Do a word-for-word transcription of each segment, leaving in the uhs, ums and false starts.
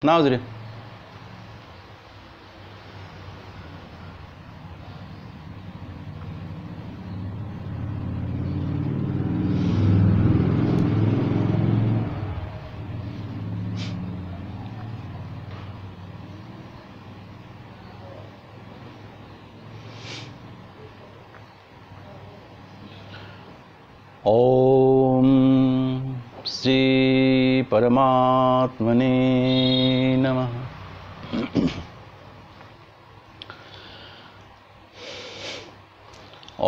নাও জুরে। ॐ श्री परमात्मने नमः।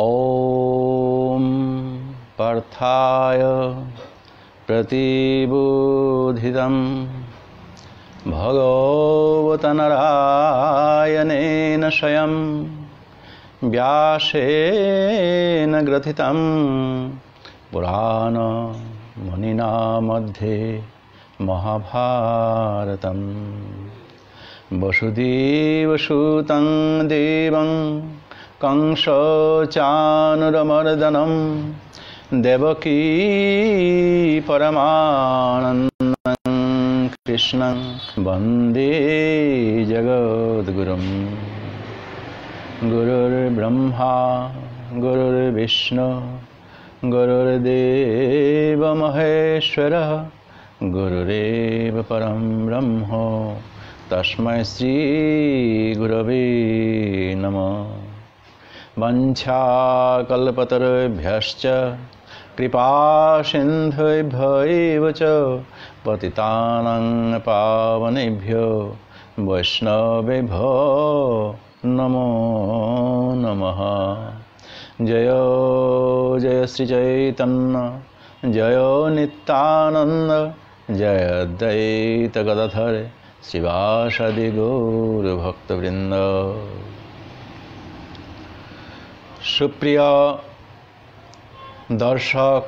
ॐ पार्थाय प्रतिबोधितं भगवता नारायणेन स्वयं व्यासेन ग्रथितं पुराणमुनिना मध्ये महाभारतम्। वसुदेवसुतं देवं कंसचाणूरमर्दनं देवकी परमानन्दं कृष्णं वन्दे जगद्गुरुम्। गुरुर्ब्रह्मा गुरुर्विष्णु गुरुर्देव महेश्वरः। गुरुरेव परं ब्रह्म तस्मै श्री गुरवे नमः। वाञ्छाकल्पतरुभ्यश्च कृपासिन्धुभ्य एव च पतितानां पावनेभ्यो वैष्णवेभ्यो नमो नमः। जय जय श्री चैतन्य, जय नित्यानन्द, जय अद्वैत गदाधर श्रीवासादि गौर भक्तवृन्द। সুপ্রিয় দর্শক,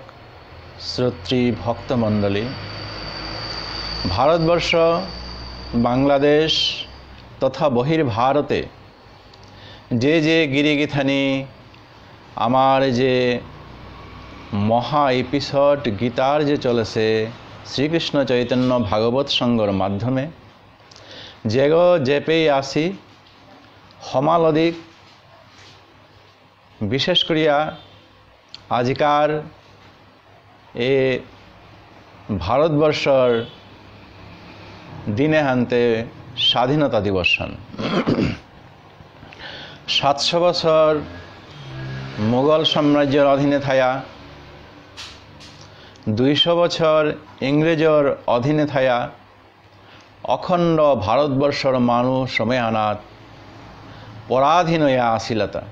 শ্রোতৃ, ভক্তমণ্ডলী, ভারতবর্ষ, বাংলাদেশ তথা বহির্ভারতে যে যে গিরিগিথানি আমার যে মহা এপিসোড গীতার যে চলেছে শ্রীকৃষ্ণ চৈতন্য ভাগবত সংঘর মাধ্যমে, যেগো যেপেই আসি, হমালদিক, বিশেষ করিয়া আজিকার এ ভারতবর্ষর দিনে হানতে স্বাধীনতা দিবস হান। সাতশো বছর মোগল সাম্রাজ্যর অধীনে থায়া, দুইশো বছর ইংরেজর অধীনে থায়া, অখণ্ড ভারতবর্ষর মানু সময় আনাত পরাধীন হইয়া আসিলতা।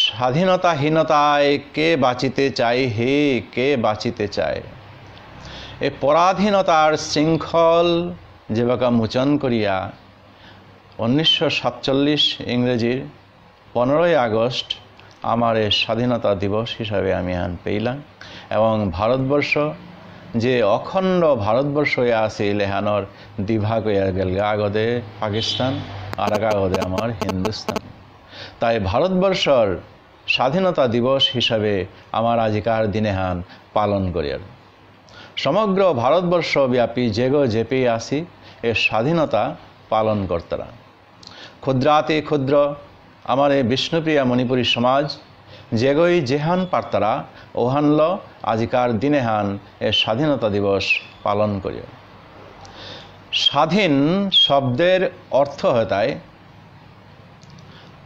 স্বাধীনতাহীনতায় কে বাঁচিতে চায় হে, কে বাঁচিতে চায়? এ পরাধীনতার শৃঙ্খল যেবাকা মোচন করিয়া উনিশশো সাতচল্লিশ ইংরেজির পনেরোই আগস্ট আমার এই স্বাধীনতা দিবস হিসাবে আমি আন পেইলাম। এবং ভারতবর্ষ যে অখণ্ড ভারতবর্ষ হয়ে আছে, এই লেহানোর দিভাগ হইয়া গেল, আগদে পাকিস্তান আর আগদে আমার হিন্দুস্তান। তাই ভারতবর্ষর স্বাধীনতা দিবস হিসাবে আমার আজিকার দিনেহান পালন করিয়ার। সমগ্র ভারতবর্ষ ব্যাপী যেগো যেপেই আসি এ স্বাধীনতা পালন করতারা। ক্ষুদ্রাতি ক্ষুদ্র আমার এই বিষ্ণুপ্রিয়া মণিপুরী সমাজ যেগই যেহান পারতারা ওহানল আজিকার দিনেহান এ স্বাধীনতা দিবস পালন করিয়ার। স্বাধীন শব্দের অর্থ হতায়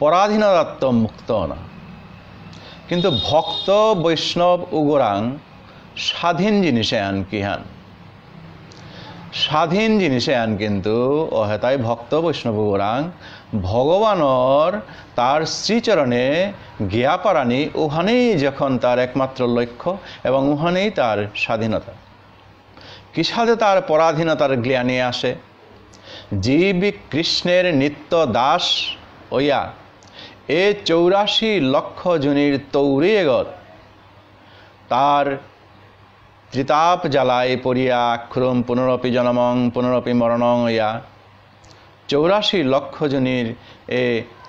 পরাধীনতাত্ত মুক্ত না। কিন্তু ভক্ত বৈষ্ণব উগরাং স্বাধীন জিনিসে আন কিহান? স্বাধীন জিনিসে আন কিন্তু অহেতাই ভক্ত বৈষ্ণব উগরাং ভগবানর তার শ্রীচরণে গিয়া পারানি উহানেই যখন তার একমাত্র লক্ষ্য এবং উহানেই তার স্বাধীনতা। কিসাদে তার পরাধীনতার গ্লানি আসে? জীব কৃষ্ণের নিত্য দাস অয়া এ চৌরাশি লক্ষ জুনির তৌরে এগত তার ত্রিতাপ জ্বালায় পড়িয়া আক্রম পুনরপি জনমং পুনরপি মরণং অয়া চৌরাশি লক্ষ জুনির এ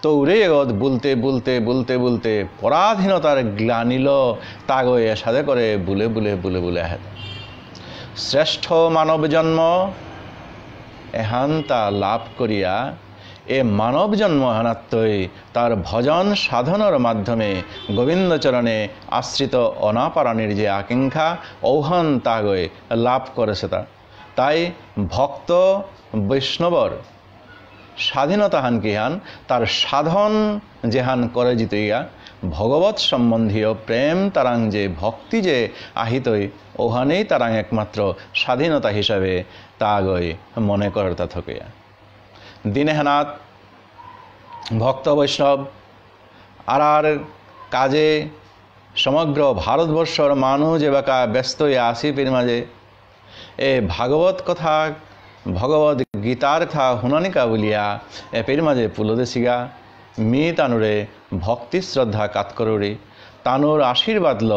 তৌরে এগত বুলতে বুলতে বুলতে বুলতে পরাধীনতার গ্লানিল তাগো এসাদে করে বুলে বুলে বুলে বুলে আহে। শ্রেষ্ঠ মানব জন্ম এহান তা লাভ করিয়া এ মানব জন্ম হানাত্তই তার ভজন সাধনর মাধ্যমে গোবিন্দ চরণে আশ্রিত অনা পারানির যে আকাঙ্ক্ষা ঔহান তাগই লাভ করেসে তা। তাই ভক্ত বৈষ্ণবর স্বাধীনতা হান কিহান, তার সাধন যেহান করে জিতইয়া, ভগবত সম্বন্ধীয় প্রেম তারাং যে ভক্তি যে আহিতই, ওহানেই তারাং একমাত্র স্বাধীনতা হিসাবে তাগই মনে করতা থকইয়া। দিনেহানাত ভক্ত বৈষ্ণব আর আর কাজে সমগ্র ভারতবর্ষর মানু যেবাকা ব্যস্ত হইয়া আসি পির মাঝে এ ভাগবত কথা, ভগবত গীতার কথা হুনানিকা বুলিয়া এ পির মাঝে পুলদেসিগা। মি তানুরে ভক্তি শ্রদ্ধা কাত করুরি। তানুর আশীর্বাদ ল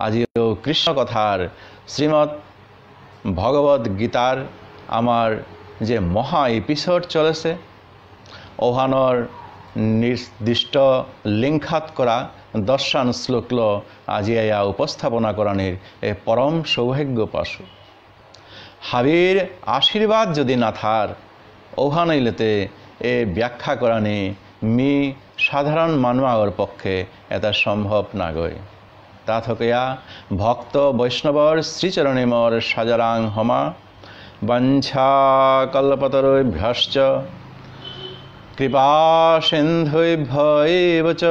আজিও কৃষ্ণ কথার শ্রীমৎ ভগবত গীতার আমার যে মহা এপিসোড চলেছে, ওহানর নির্দিষ্ট লিঙ্খাত করা দশান শ্লোকল আজি আয়া উপস্থাপনা করানির এ পরম সৌভাগ্য পাসু। হাবির আশীর্বাদ যদি না থার, ওহান ইলেতে এ ব্যাখ্যা করানি মি সাধারণ মানু আগর পক্ষে এটা সম্ভব নাগই। তা থকইয়া ভক্ত বৈষ্ণবর শ্রীচরণে মোর সাজারাং হমা। বাঞ্ছা কল্পতরুভ্যশ্চ কৃপা সিন্ধুভ্য এব চ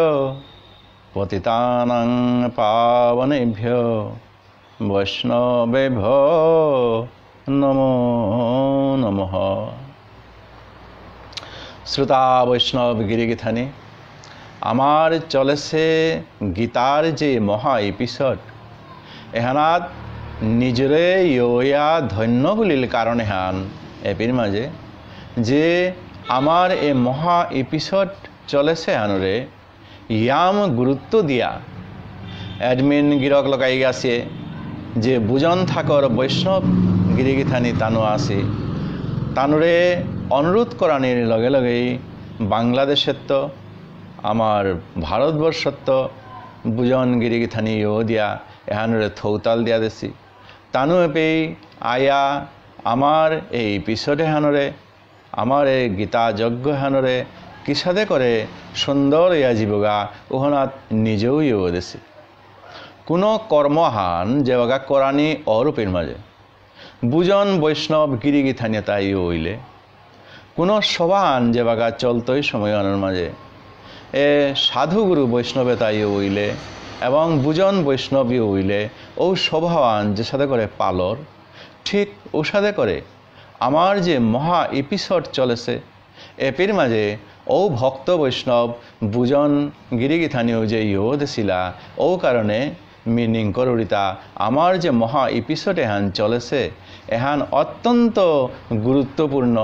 পতিতানাং পাবনেভ্য বৈষ্ণবেভ্য নমো নমঃ। শ্রোতা বৈষ্ণব গিরিগিথানি, আমার চলেছে গীতার যে মহা এপিসোড, এহানাত নিজরে ইয়া ধন্য বুলিল কারণ এহান এপির মাঝে যে আমার এ মহা এপিসোড চলেছে হানরে ইয়াম গুরুত্ব দিয়া অ্যাডমিন গিরক লগাই গেছে যে বুজন থাকর বৈষ্ণব গিরিগিথানি তানু আছে। তানুরে অনুরোধ করানির লগে লগেই বাংলাদেশেত্ত আমার ভারতবর্ষত্ত বুজন গিরিগিথানি ইয়ো দিয়া এহানরে থৌতাল দিয়া দেছি। তানু এপেই আয়া আমার এই এপিসোড এহানরে আমার এই গীতা যজ্ঞ হানরে কিসাদে করে সুন্দর ইয়া জীবগা উহনাত নিজেও ইয়ে দেসি। কোনো কর্মহান যেবাগা করানি অরূপের মাঝে বুজন বৈষ্ণব গিরিগিথানিয়া তাই হইলে, কোনো সভাহান যেবাগা চলতই সময় আনার মাঝে এ সাধু গুরু বৈষ্ণবে তাই হইলে এবং বুজন বৈষ্ণবী হইলে ও সভাহান যে সাথে করে পালর, ঠিক ঔসাদে করে আমার যে মহা এপিসোড চলেছে, এপির মাঝে ঔ ভক্ত বৈষ্ণব বুজন গিরিগিথানিও যে ইয়ো দেসিলা, ঔ কারণে মিনিং করুরিতা আমার যে মহা এপিসোড এহান চলেছে, এহান অত্যন্ত গুরুত্বপূর্ণ।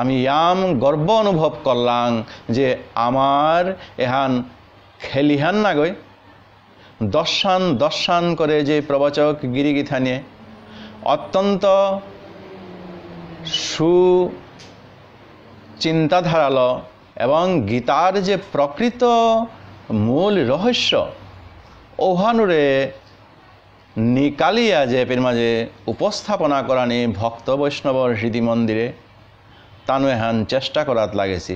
আমি ইয়াম গর্ব অনুভব করলাম যে আমার এহান খেলিহান নাগই, দশান দশান করে যে প্রবচক গিরিগিথানিয়ে অত্যন্ত সু চিন্তাধারালো এবং গীতার যে প্রকৃত মূল রহস্য ওহানুরে নিকালিয়া যে এপির মাঝে উপস্থাপনা করানি ভক্ত বৈষ্ণবর হৃদি মন্দিরে তানু এহান চেষ্টা করাত লাগেছি।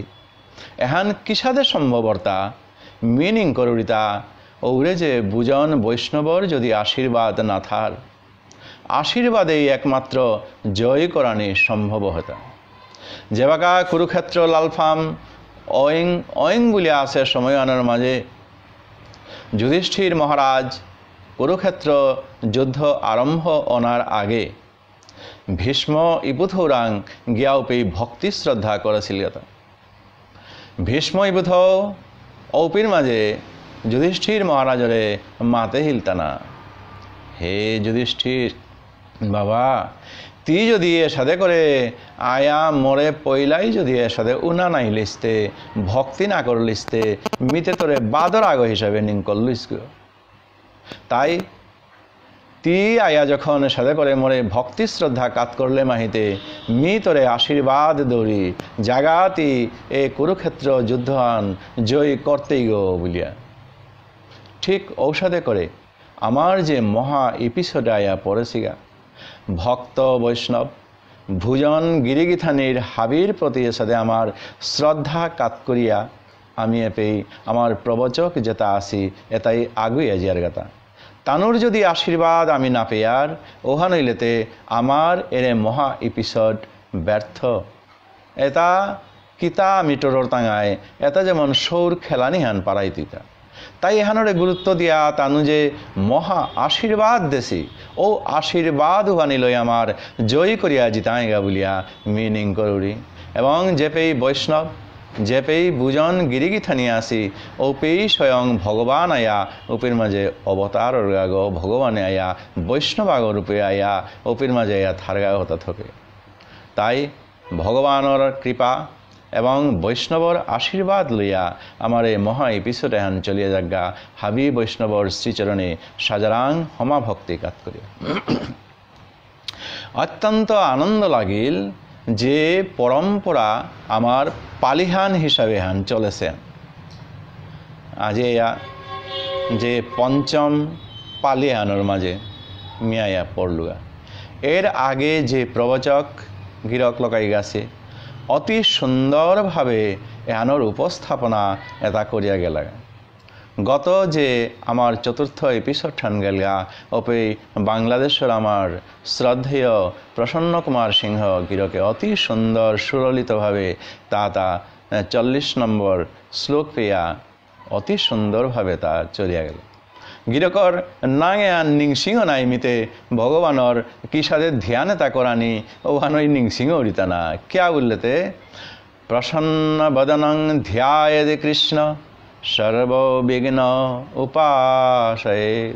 এহান কিসাদে সম্ভবরতা মিনিং করুরিতা ঔরে যে বুজন বৈষ্ণবর যদি আশীর্বাদ না থার, আশীর্বাদেই একমাত্র জয় করানি সম্ভব হতা। যেবাকা কুরুক্ষেত্র লালফাম অইং অইং বুলিয়া আছে সময় আনার মাঝে যুধিষ্ঠির মহারাজ কুরুক্ষেত্র যুদ্ধ আরম্ভ অনার আগে ভীষ্ম ইপুথৌরাং গিয়াউপেই ভক্তি শ্রদ্ধা করেছিল। ভীষ্ম ইপুথৌ ঔপির মাঝে যুধিষ্ঠির মহারাজরে মাতে হিলতানা, হে যুধিষ্ঠির, বাবা, তি যদি এসাদে করে আয়া মরে পইলাই যদি এসাদে উনা নাই লিস্তে, ভক্তি না করলিস্তে, মিতে তোরে বাদর আগ হিসাবে নিংকল লুইসগো। তাই তি আয়া যখন সাদে করে মোরে ভক্তি শ্রদ্ধা কাত করলে মাহিতে, মি তোরে আশীর্বাদ দৌরি, জাগাতি এ কুরুক্ষেত্র যুদ্ধহান জয় করতেই গো বুলিয়া। ঠিক ঔসাদে করে আমার যে মহা এপিসোড আয়া পড়েছিগা, ভক্ত বৈষ্ণব, ভুজন গিরিগিথানির হাবির প্রতি এসাদে আমার শ্রদ্ধা কাত করিয়া আমি এপেই আমার প্রবচক যেতা আসি এতাই আগুইয়া জিয়ার গাতা। তানুর যদি আশীর্বাদ আমি না পেয়ার, ওহান হইলেতে আমার এরে মহা episode ব্যর্থ। এতা কিতা আমি টরর তাঙায়, এতা যেমন সৌর খেলানি হান পারাইতিতা। তাই এহানরে গুরুত্ব দিয়া তানু যে মহা আশীর্বাদ দেসি, ও আশীর্বাদ উহানি লই আমার জয় করিয়া জিতাইগা বুলিয়া meaning করুরি। এবং যেপেই বৈষ্ণব, যেপেই বুজন গিরিগিথানি আসি, ওপেই স্বয়ং ভগবান আয়া, ওপের মাঝে অবতার অরগাগো, ভগবানে আয়া, বৈষ্ণব আগো রূপে আয়া, ওপের মাঝে আয়া থারগা হতা থকে। তাই ভগবানর কৃপা এবং বৈষ্ণবর আশীর্বাদ লইয়া আমার এই মহা episode এহান চলিয়া যাগা। হাবি বৈষ্ণবর শ্রীচরণে সাজারাং হমা ভক্তি কাত করিয়া। অত্যন্ত আনন্দ লাগিল যে পরম্পরা আমার পালিহান হিসাবে হান চলেছে। আজি এয়া যে পঞ্চম পালিহানর মাঝে মিয়ায়া পড়লুগা। এর আগে যে প্রবচক গিরক লগাই গেছে, অতি সুন্দরভাবে এহানর উপস্থাপনা এটা করিয়া গেলাগা। গত যে আমার চতুর্থ episode হান গেলগা, ওপেই বাংলাদেশর আমার শ্রদ্ধেয় প্রসন্ন কুমার সিংহ গিরকে অতি সুন্দর সুললিতভাবে তা তা, এ, চল্লিশ নম্বর শ্লোক পেয়া অতি সুন্দরভাবে তা চলিয়া গেল। গিরকর নাঙে আর নিংসিং নাই মিতে ভগবানর কিসাদে ধ্যান এটা করানি ওহানই নিংসিং উড়িতা না। কিয়া বুললেতে, প্রসন্ন বদনং ধ্যায়েদ কৃষ্ণ সর্ববিঘ্ন উপাসয়ে।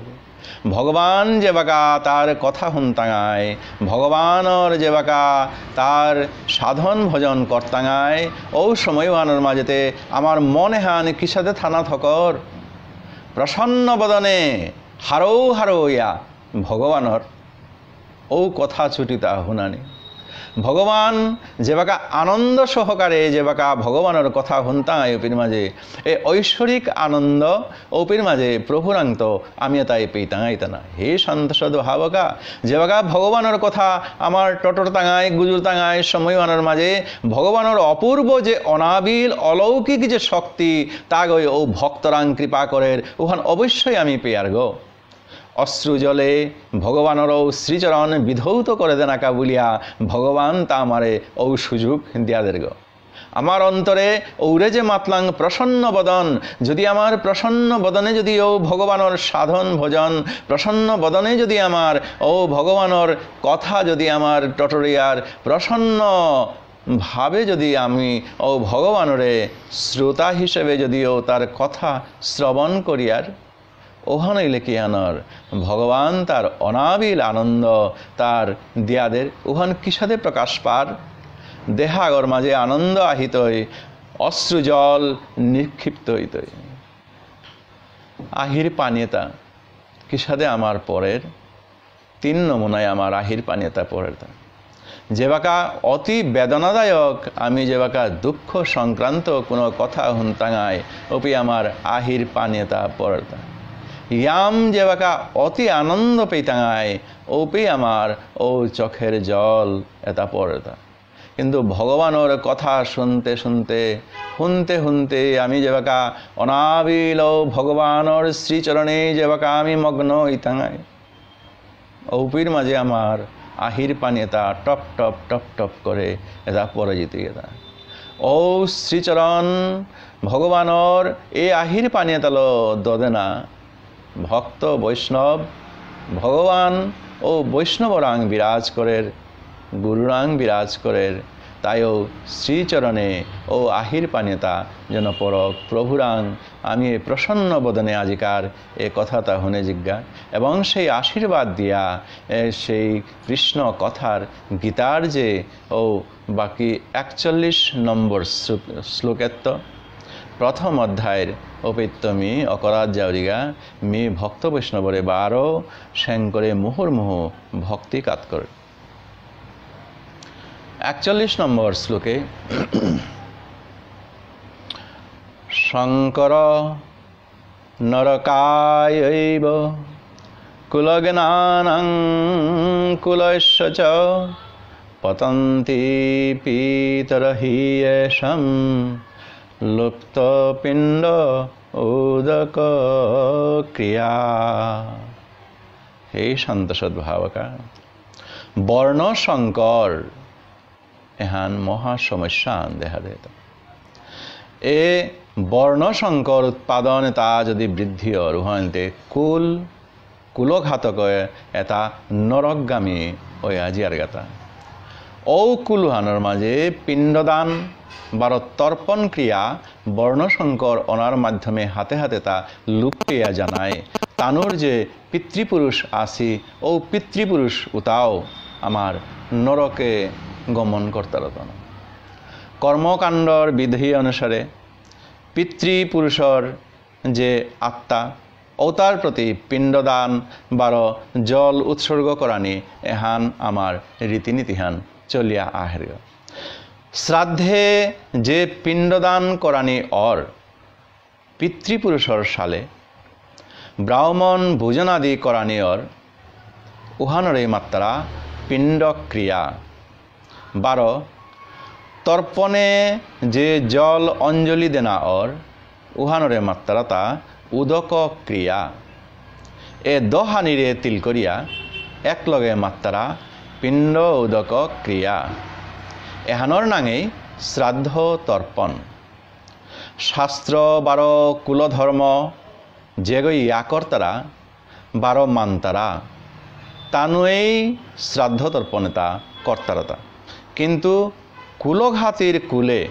ভগবান যেবাকা তার কথা হুনতাঙায়, ভগবানর যেবাকা তার সাধন ভজন করতাঙায়, ও সময়হানর মাঝেতে আমার মনেহান কিসাদে থানা থকর, প্রসন্ন বদনে হারৌ হারৌ ইয়া ভগবানর ও কথা চুটিতা হুনানি। ভগবান যেবাকা আনন্দ সহকারে যেবাকা ভগবানর কথা হুনতাঙাই ওপির মাঝে, এ ঐশ্বরিক আনন্দ ওপির মাঝে প্রভুরাংত আমি তাই পেইতাঙাইতা না। হে শান্ত সদ ভাবকা, যেবাকা ভগবানর কথা আমার টটর তাঙাই, গুজুর তাঙাই, সময়হানর মাঝে ভগবানর অপূর্ব যে অনাবিল অলৌকিক যে শক্তি, তা গই ও ভক্তরাং কৃপা করের, ওহান অবশ্যই আমি পেয়ার গো। অশ্রু জলে ভগবানর ও শ্রীচরণ বিধৌত করে দেনাকা বুলিয়া ভগবান তা আমারে ও সুযোগ দিয়া দের গো। আমার অন্তরে ওরে যে মাতলাং প্রসন্ন বদন, যদি আমার প্রসন্ন বদনে যদি ও ভগবানর সাধন ভজন, প্রসন্ন বদনে যদি আমার ও ভগবানর কথা যদি আমার টটরিয়ার, প্রসন্ন ভাবে যদি আমি ও ভগবানরে শ্রোতা হিসেবে যদি ও তার কথা শ্রবণ করিয়ার, ওহান ইলে কি আনর? ভগবান তার অনাবিল আনন্দ তার দিয়াদের, ওহান কিসাদে প্রকাশ পার? দেহাগর মাঝে আনন্দ আহিতই, অশ্রু জল নিক্ষিপ্ত হইতই। আহির পানিতা কিসাদে আমার পরের? তিন নমুনায় আমার আহির পানিতা পরের তা। যেবাকা অতি বেদনাদায়ক, আমি যেবাকা দুঃখ সংক্রান্ত কোনো কথা হুনতাঙাই, ওপি আমার আহির পানিতা পরেরতা। ইয়াম যেবাকা অতি আনন্দ পেইতাঙাই, ওপি আমার ও চোখের জল এটা পরেরতা। কিন্তু ভগবানর কথা শুনতে শুনতে, হুনতে হুনতে আমি যেবাকা অনাবিল ভগবানর শ্রীচরণে যেবাকা আমি মগ্ন হইতাঙাই, ঔপির মাঝে আমার আহির পানি এটা টপ টপ টপ টপ করে এটা পরে যেতে এটা। ঔ শ্রীচরণ ভগবানর এ আহির পানি এটালো দদেনা। ভক্ত বৈষ্ণব ভগবান ও বৈষ্ণবরাং বিরাজ করের, গুরুরাং বিরাজ করের, তাইও শ্রীচরণে ও আহির পানি এটা যেন পরক প্রভুরাং আমি এই প্রসন্ন বদনে আজিকার এ কথাটা হুনে জিজ্ঞা এবং সেই আশীর্বাদ দিয়া, এ, সেই কৃষ্ণ কথার গীতার যে ও বাকি একচল্লিশ নম্বর শ্লো-, শ্লোকেত্ত প্রথম অধ্যায়ের অপিত্ত মি অকরাত যাওরিগা মি ভক্ত বৈষ্ণবরে বারো শঙ্করে মুহুর্মুহু ভক্তি কাত করে। একচল্লিশ নম্বর শ্লোকে শঙ্কর নরকায়ৈব কুলঘ্নানাং কুলস্য চ পতন্তি পিতরহি য়েষাং লুপ্তপিণ্ড উদক ক্রিয়া। হে শান্ত সদ্ভাবকা, বর্ণ সংকর এহান মহা সমস্যা আন দেখা দেত। এ বর্ণ সংকর উৎপাদন এতা যদি বৃদ্ধি অর উহানতে কুল, কুলঘাতক এতা নরকগামী অয়া যিয়ারগাতা। ঔ কুলহানর মাঝে পিণ্ডদান বারো তর্পণ ক্রিয়া বর্ণ সংকর অনার মাধ্যমে হাতে হাতে তা লুপ্ত অয়া জানায়। তানুর যে পিতৃপুরুষ আসি, ঔ পিতৃপুরুষ উতাও আমার নরকে গমন করতারতন। কর্মকাণ্ডর বিধি অনুসারে পিতৃপুরুষর যে আত্মা, ঔতার প্রতি পিণ্ডদান বারো জল উৎসর্গ করানি এহান আমার রীতিনীতিহান চলিয়া আহের। শ্রাদ্ধে যে পিণ্ডদান করানি অর, পিতৃপুরুষর সালে ব্রাহ্মণ ভোজনাদি করানিয়র উহানরে মাত্তারা পিণ্ডক্রিয়া। বারো, তর্পণে যে জল অঞ্জলি দেনা অর উহানরে মাত্তারা তা উদক ক্রিয়া। এ দহানিরে তিল করিয়া একলগে মাত্তারা পিণ্ড উদক ক্রিয়া। এহানর নাঙেই শ্রাদ্ধ তর্পণ। শাস্ত্র বারো কুলধর্ম যেগই ইয়া করতারা বারো মানতারা, তানুয়েই শ্রাদ্ধ তর্পণেতা করতারাতা। কিন্তু কুলঘাতির কুলে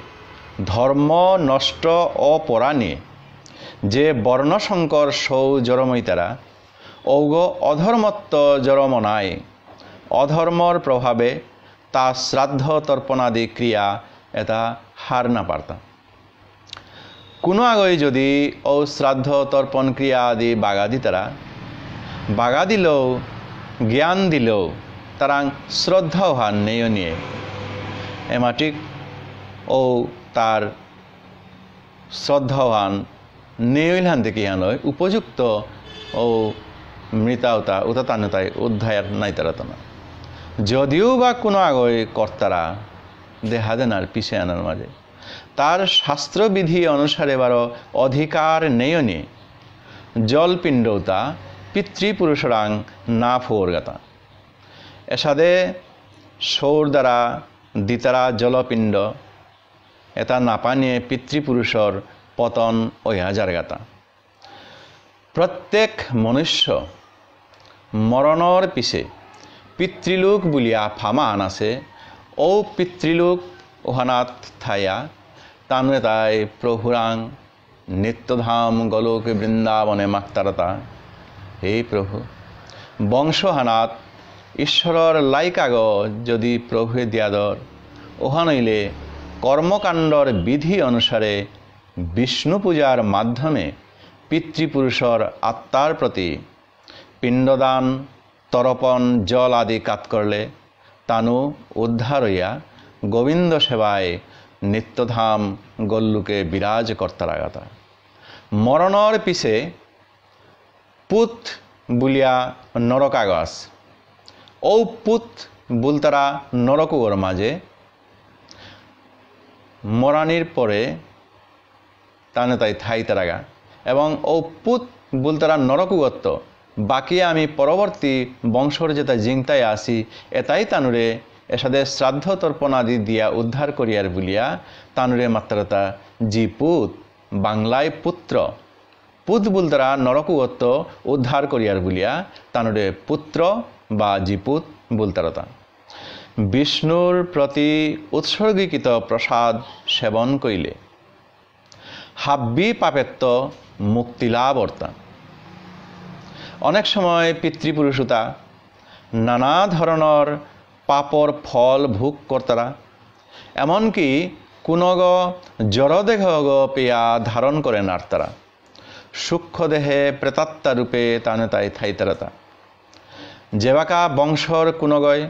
ধর্ম নষ্ট অপরাণী যে বর্ণশঙ্কর সৌ জরমইতারা, ঔগ অধর্মত্ত জরম নাই। অধর্মর প্রভাবে তা শ্রাদ্ধ তর্পণাদি ক্রিয়া এতা হার না পারতা। কোনো আগই যদি ঔ শ্রাদ্ধ তর্পণ ক্রিয়া আদি বাগা দিতারা, বাগা দিলেও, জ্ঞান দিলেও, তারাং শ্রদ্ধাও হান নেই নিয়ে। এমাটিক ঔ তার শ্রদ্ধাও হান নেই হান দেখি হান হয়, উপযুক্ত ঔ মৃতা উতা, উতা তানু তাই উদ্ধার নাই তারা তো না। যদিও বা কোনো আগই কর্তারা দেহা দেনার পিছে আনার মাঝে, তার শাস্ত্রবিধি অনুসারে বারো অধিকার নেয়নি জলপিণ্ডতা পিতৃপুরুষরাং না ফোরগাতা। এসাদে সৌর দ্বারা দিতারা জলপিণ্ড, এতা না পানিয়ে পিতৃপুরুষর পতন অয়া যারগাতা। প্রত্যেক মনুষ্য মরণর পিছে পিতৃলোক বুলিয়া ফামান আছে। ঔ পিতৃলোক ওহানাত থায়া তানুয়ে তাই প্রভুরাং নিত্যধাম গোলক বৃন্দাবনে মাত্তারতা। হে প্রভু, বংশহানাত ঈশ্বরর লাইকাগ যদি প্রভুয়ে দিয়াদর, ওহানইলে কর্মকাণ্ডর বিধি অনুসারে বিষ্ণু পূজার মাধ্যমে পিতৃপুরুষর আত্মার প্রতি পিণ্ডদান, তর্পণ, জল আদি কাত করলে তানু উদ্ধার হইয়া গোবিন্দ সেবায় নিত্যধাম গল্লুকে বিরাজ করতারাগাতা। মরণর পিছে পুত বুলিয়া নরক আগ আছে। ঔ পুত বুলতারা নরকুগর মাঝে মরানির পরে তানে তাই থাইতারাগা। এবং ঔ পুত বুলতারা নরকুগত্ত বাকি আমি পরবর্তী বংশর যেতা জিংতাই আসি, এতাই তানুরে এসাদে শ্রাদ্ধ তর্পণ আদি দিয়া উদ্ধার করিয়ার বুলিয়া তানুরে মাত্তারাতা জিপুত, বাংলায় পুত্র। পুত বুলতারা নরকুগত্ত উদ্ধার করিয়ার বুলিয়া তানুরে পুত্র বা জিপুত বুলতারাতা। বিষ্ণুর প্রতি উৎসর্গীকৃত প্রসাদ সেবন কইলে হাব্বি পাপেত্ত মুক্তি লাভ অর্তা। অনেক সময় পিতৃপুরুষতা নানা ধরনর পাপর ফল ভোগ করতারা, এমনকি কুনগ জড়দেহগ পেয়া ধারণ করে নারতারা। সূক্ষ্ম দেহে প্রেতাত্মা রূপে তানে তাই থাইতারাতা। যেবাকা বংশর কুনগয়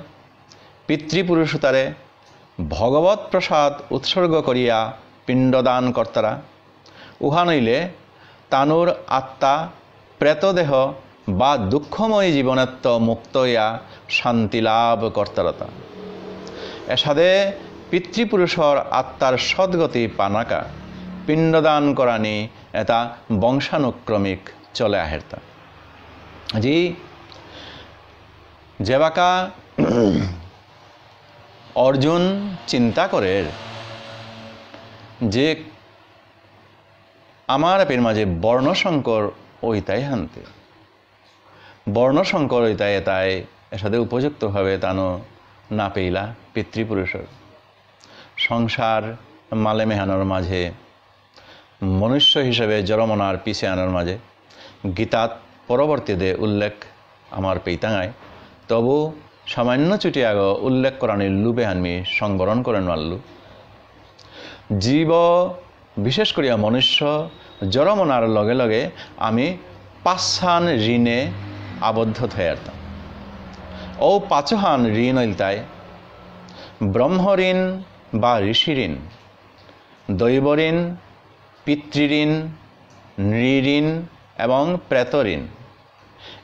পিতৃপুরুষতারে ভগবত প্রসাদ উৎসর্গ করিয়া পিণ্ডদান করতারা, উহা নইলে তানুর আত্মা প্রেতদেহ বা দুঃখময় জীবনেত্ত মুক্ত ইয়া শান্তি লাভ করতারাতা। এসাদে পিতৃপুরুষর আত্মার সদ্গতি পানাকা পিণ্ডদান করানি এতা বংশানুক্রমিক চলে আহেরতা। আজি যেবাকা অর্জুন চিন্তা করের যে আমার এপির মাঝে বর্ণসংকর ওইতাই হানতে। বর্ণসংকর ওইতাই এতাই এসাদে উপযুক্তভাবে তানো না পেইলা পিতৃপুরুষর। সংসার মালেমেহানর মাঝে মনুষ্য হিসেবে জরমনার পিছে আনার মাঝে গীতাত পরবর্তীতে উল্লেখ আমার পেইতাঙাই। তবু সামান্য চুটি আগ উল্লেখ করানির লুপে হানমি সংবরণ করে নারলু। জীব, বিশেষ করিয়া মনুষ্য, জরমনার লগে লগে আমি পাঁচহান ঋণে আবদ্ধ থয়ারতাম। ও পাঁচহান ঋণ ইলতাই ব্রহ্মঋণ বা ঋষি ঋণ, দৈব ঋণ, পিতৃ ঋণ, নৃ ঋণ এবং প্রেত ঋণ।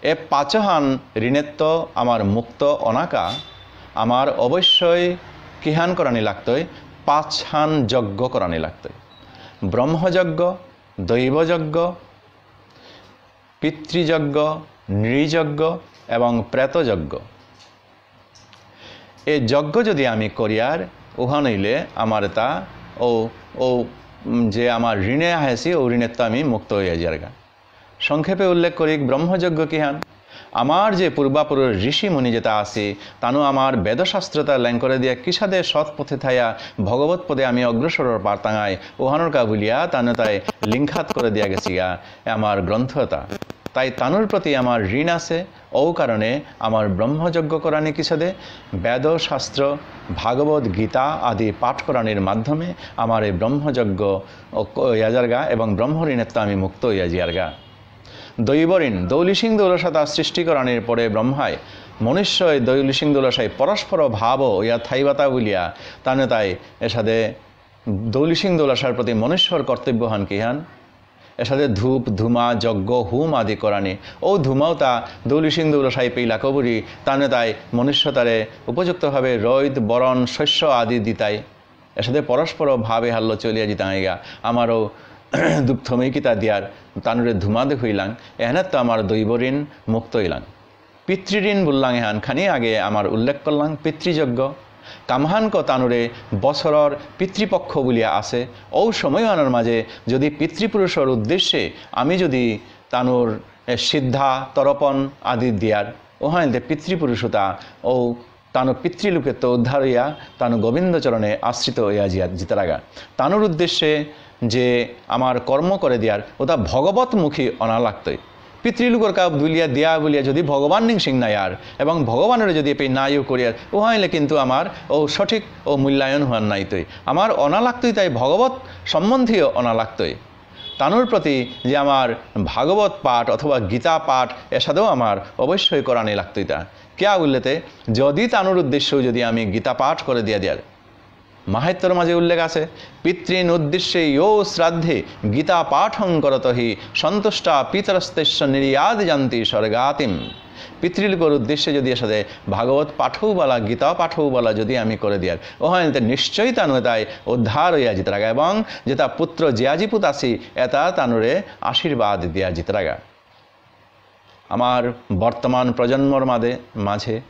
এ পাঁচহান ঋণেত্ত আমার মুক্ত অনাকা, আমার অবশ্যই কিহান করানি লাগতই? পাঁচহান যজ্ঞ করানি লাগতই। ব্রহ্মযজ্ঞ, দৈবযজ্ঞ, পিতৃযজ্ঞ, নৃযজ্ঞ এবং প্রেতযজ্ঞ। এ যজ্ঞ যদি আমি করিয়ার, উহান হইলে আমার তা ও, ও, উম, যে আমার ঋণে আহেছি, ও ঋণেত্ত আমি মুক্ত হইয়া যারগা। সংক্ষেপে উল্লেখ করি, ব্রহ্মযজ্ঞ কিহান? আমার যে পূর্বাপুরুষ ঋষি মুনি যেতা আছে, তানু আমার বেদশাস্ত্রতা লেং করে দিয়া কিসাদে সৎ পথে থাইয়া ভগবত পদে আমি অগ্রসর পারতাঙাই, ওহানর কা বুলিয়া তানু তাই লিংখাত করে দিয়া গেছিগা আমার গ্রন্থতা। তাই তানুর প্রতি আমার ঋণ আছে। ও কারণে আমার ব্রহ্মযজ্ঞ করানি কিসাদে? বেদ শাস্ত্র, ভাগবত গীতা আদি পাঠ করানির মাধ্যমে আমার এই ব্রহ্মযজ্ঞ ও ক-, ইয়াজারগা এবং ব্রহ্মঋণেত্ত আমি মুক্ত ইয়াজিয়ারগা। দৈব ঋণ, দৌলি সিং দৌলসাতা সৃষ্টি করানির পরে ব্রহ্মায় মনুষ্য এই দৌলি সিং দৌলসায় পরস্পর ভাব ইয়া থাইবাতা বুলিয়া তানে তাই এসাদে দৌলি সিং দৌলসার প্রতি মনুষ্যর কর্তব্য হান কি হান? এসাদে ধূপ, ধুমা, যজ্ঞ, হোম আদি করানি। ও ধুমাও তা দৌলি সিং দৌলসাই পেইলা কবুরি, তানে তাই মনুষ্য তারে উপযুক্তভাবে রৈদ, বরণ, শস্য আদি দিতাই। এসাদে পরস্পর ভাবে হাল্ল চলিয়া জিতাঙাইগা। আমারও ধূপ থমেই কিতা দিয়ার, তানুরে ধুমা দে হইলাং, এহানাত তো আমার দৈব ঋণ মুক্ত হইলাং। পিতৃঋণ বললাং এহান খানি আগে আমার উল্লেখ করলাং, পিতৃযজ্ঞ। কামহানক তানুরে বছরর পিতৃপক্ষ বুলিয়া আছে। ঔ সময়হানর মাঝে যদি পিতৃপুরুষর উদ্দেশ্যে আমি যদি তানুর, এ, সিদ্ধা, তর্পণ আদি দিয়ার, ওহাইলতে পিতৃপুরুষতা ও তানু পিতৃলোকেত্ত উদ্ধার হইয়া তানু গোবিন্দ চরণে আশ্রিত হইয়া জিয়া জিতারাগা। তানুর উদ্দেশ্যে যে আমার কর্ম করে দিয়ার, ওটা ভগবতমুখী অনা লাগতই। পিতৃলোকর কাপ দুলিয়া দিয়া বুলিয়া যদি ভগবান নিংসিং নায়ার এবং ভগবানের যদি এপে নায়ু করিয়ার, ওহাইলে কিন্তু আমার ও সঠিক ও মূল্যায়ন হওয়ার নাইতই। আমার অনা লাগতই তাই ভগবত সম্বন্ধীয় অনা লাগতই। তানুর প্রতি যে আমার ভাগবত পাঠ অথবা গীতা পাঠ এসাদেও আমার অবশ্যই করানি লাগতই তা। কিয়া উল্লেতে যদি তানুর উদ্দেশ্যেও যদি আমি গীতা পাঠ করে দিয়া দিয়ার, মাহাত্ম্যর মাঝে উল্লেখ আছে, "পিতৃন উদ্দেশ্যে যো শ্রাদ্ধে গীতা পাঠং করত হি সন্তুষ্টা পিতরস্তস্য নির্যাতি যান্তি স্বর্গাতিম।" পিতৃলোকর উদ্দেশ্যে যদি এসাদে ভাগবত পাঠও বলা, গীতা পাঠও বলা যদি আমি করে দিয়ার, ওহাইলতে নিশ্চয়ই তানু তাই উদ্ধার হইয়া জিতরাগা এবং যেটা পুত্র জিয়াজিপুত আসি, এটা তানুরে আশীর্বাদ দিয়া জিতরাগা। আমার বর্তমান প্রজন্মর মাঝে, মাঝে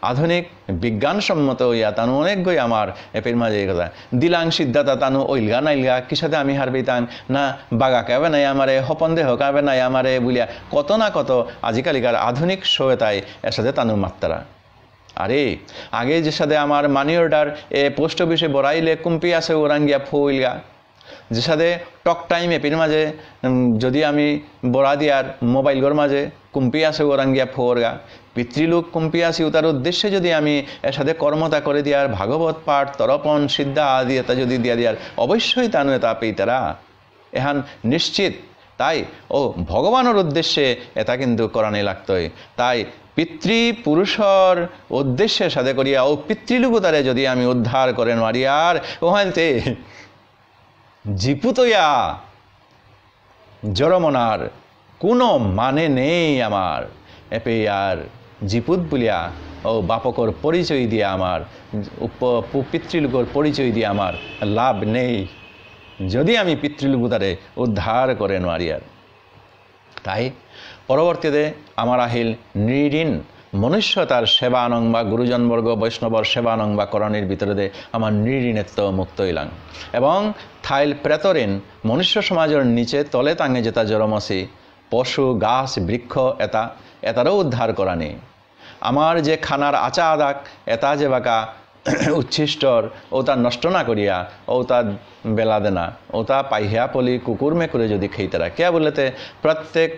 আধুনিক বিজ্ঞানসম্মত ইয়া তানু অনেকগই আমার এপের মাঝে এই কথা। দিলাং সিদ্ধাতা তানু ওইলগা নাইলগা, কিসাদে আমি হারপিতাং, না বাগা কাবে নাই আমারে, হপন দেহ কাবে নাই আমারে, বুলিয়া কত না কত আজিকালিকার আধুনিক সভ্যতায় এসাদে তানু মাত্তারা। আরে, আগে যেসাদে আমার মানি অর্ডার এ পোস্ট অফিসে বরাইলে কুম্পি আছে ওরাঙ্গিয়া ফুইলগা, যেসাদে টক টাইম এপির মাঝে, উম, যদি আমি বরা দিয়ার মোবাইলগর মাঝে কুম্পি আছে ওরাঙ্গিয়া ফোরগা, পিতৃলোক কুম্পি আছে উতার উদ্দেশ্যে যদি আমি এসাদে কর্মতা করে দিয়ার ভাগবত পাঠ, তর্পণ, সিদ্ধা আদি এটা যদি দিয়া দিয়ার, অবশ্যই তানু এটা পেইতারা। এহান নিশ্চিত। তাই ও ভগবানের উদ্দেশ্যে এটা কিন্তু করানি লাগতই। তাই পিতৃ পুরুষর উদ্দেশ্যে সাদে করিয়া ও পিতৃলোকতারে যদি আমি উদ্ধার করে নোয়ারিয়ার, ওহানতে জিপুতয়া জরমনার কোনো মানে নেই আমার। এপে আর জিপুত বুলিয়া ও বাপকর পরিচয় দিয়া আমার, উপ-, পু-, পিতৃলোকর পরিচয় দিয়া আমার লাভ নেই, যদি আমি পিতৃলোকতারে উদ্ধার করে নোয়ারিয়ার। তাই পরবর্তীতে আমার আহিল নৃঋণ, মনুষ্যতার সেবা নং বা গুরুজনবর্গ বৈষ্ণবর সেবা নং বা করানির ভিতরে দে আমার নৃঋণেত্ত মুক্ত হইলাং। এবং থাইল প্রেতঋণ, মনুষ্য সমাজের নিচে তলে তাঙে যেতা জরমসি, পশু, গাছ, বৃক্ষ, এতা, এতারও উদ্ধার করানি। আমার যে খানার আচা আদাক, এতা যে বাকা উচ্ছিষ্টর, ওতা নষ্ট না করিয়া, ওতা বেলা দেনা, ওতা পাইহিয়া পলি কুকুর মেকুরে যদি খেইতারা। কিয়া বললেতে প্রত্যেক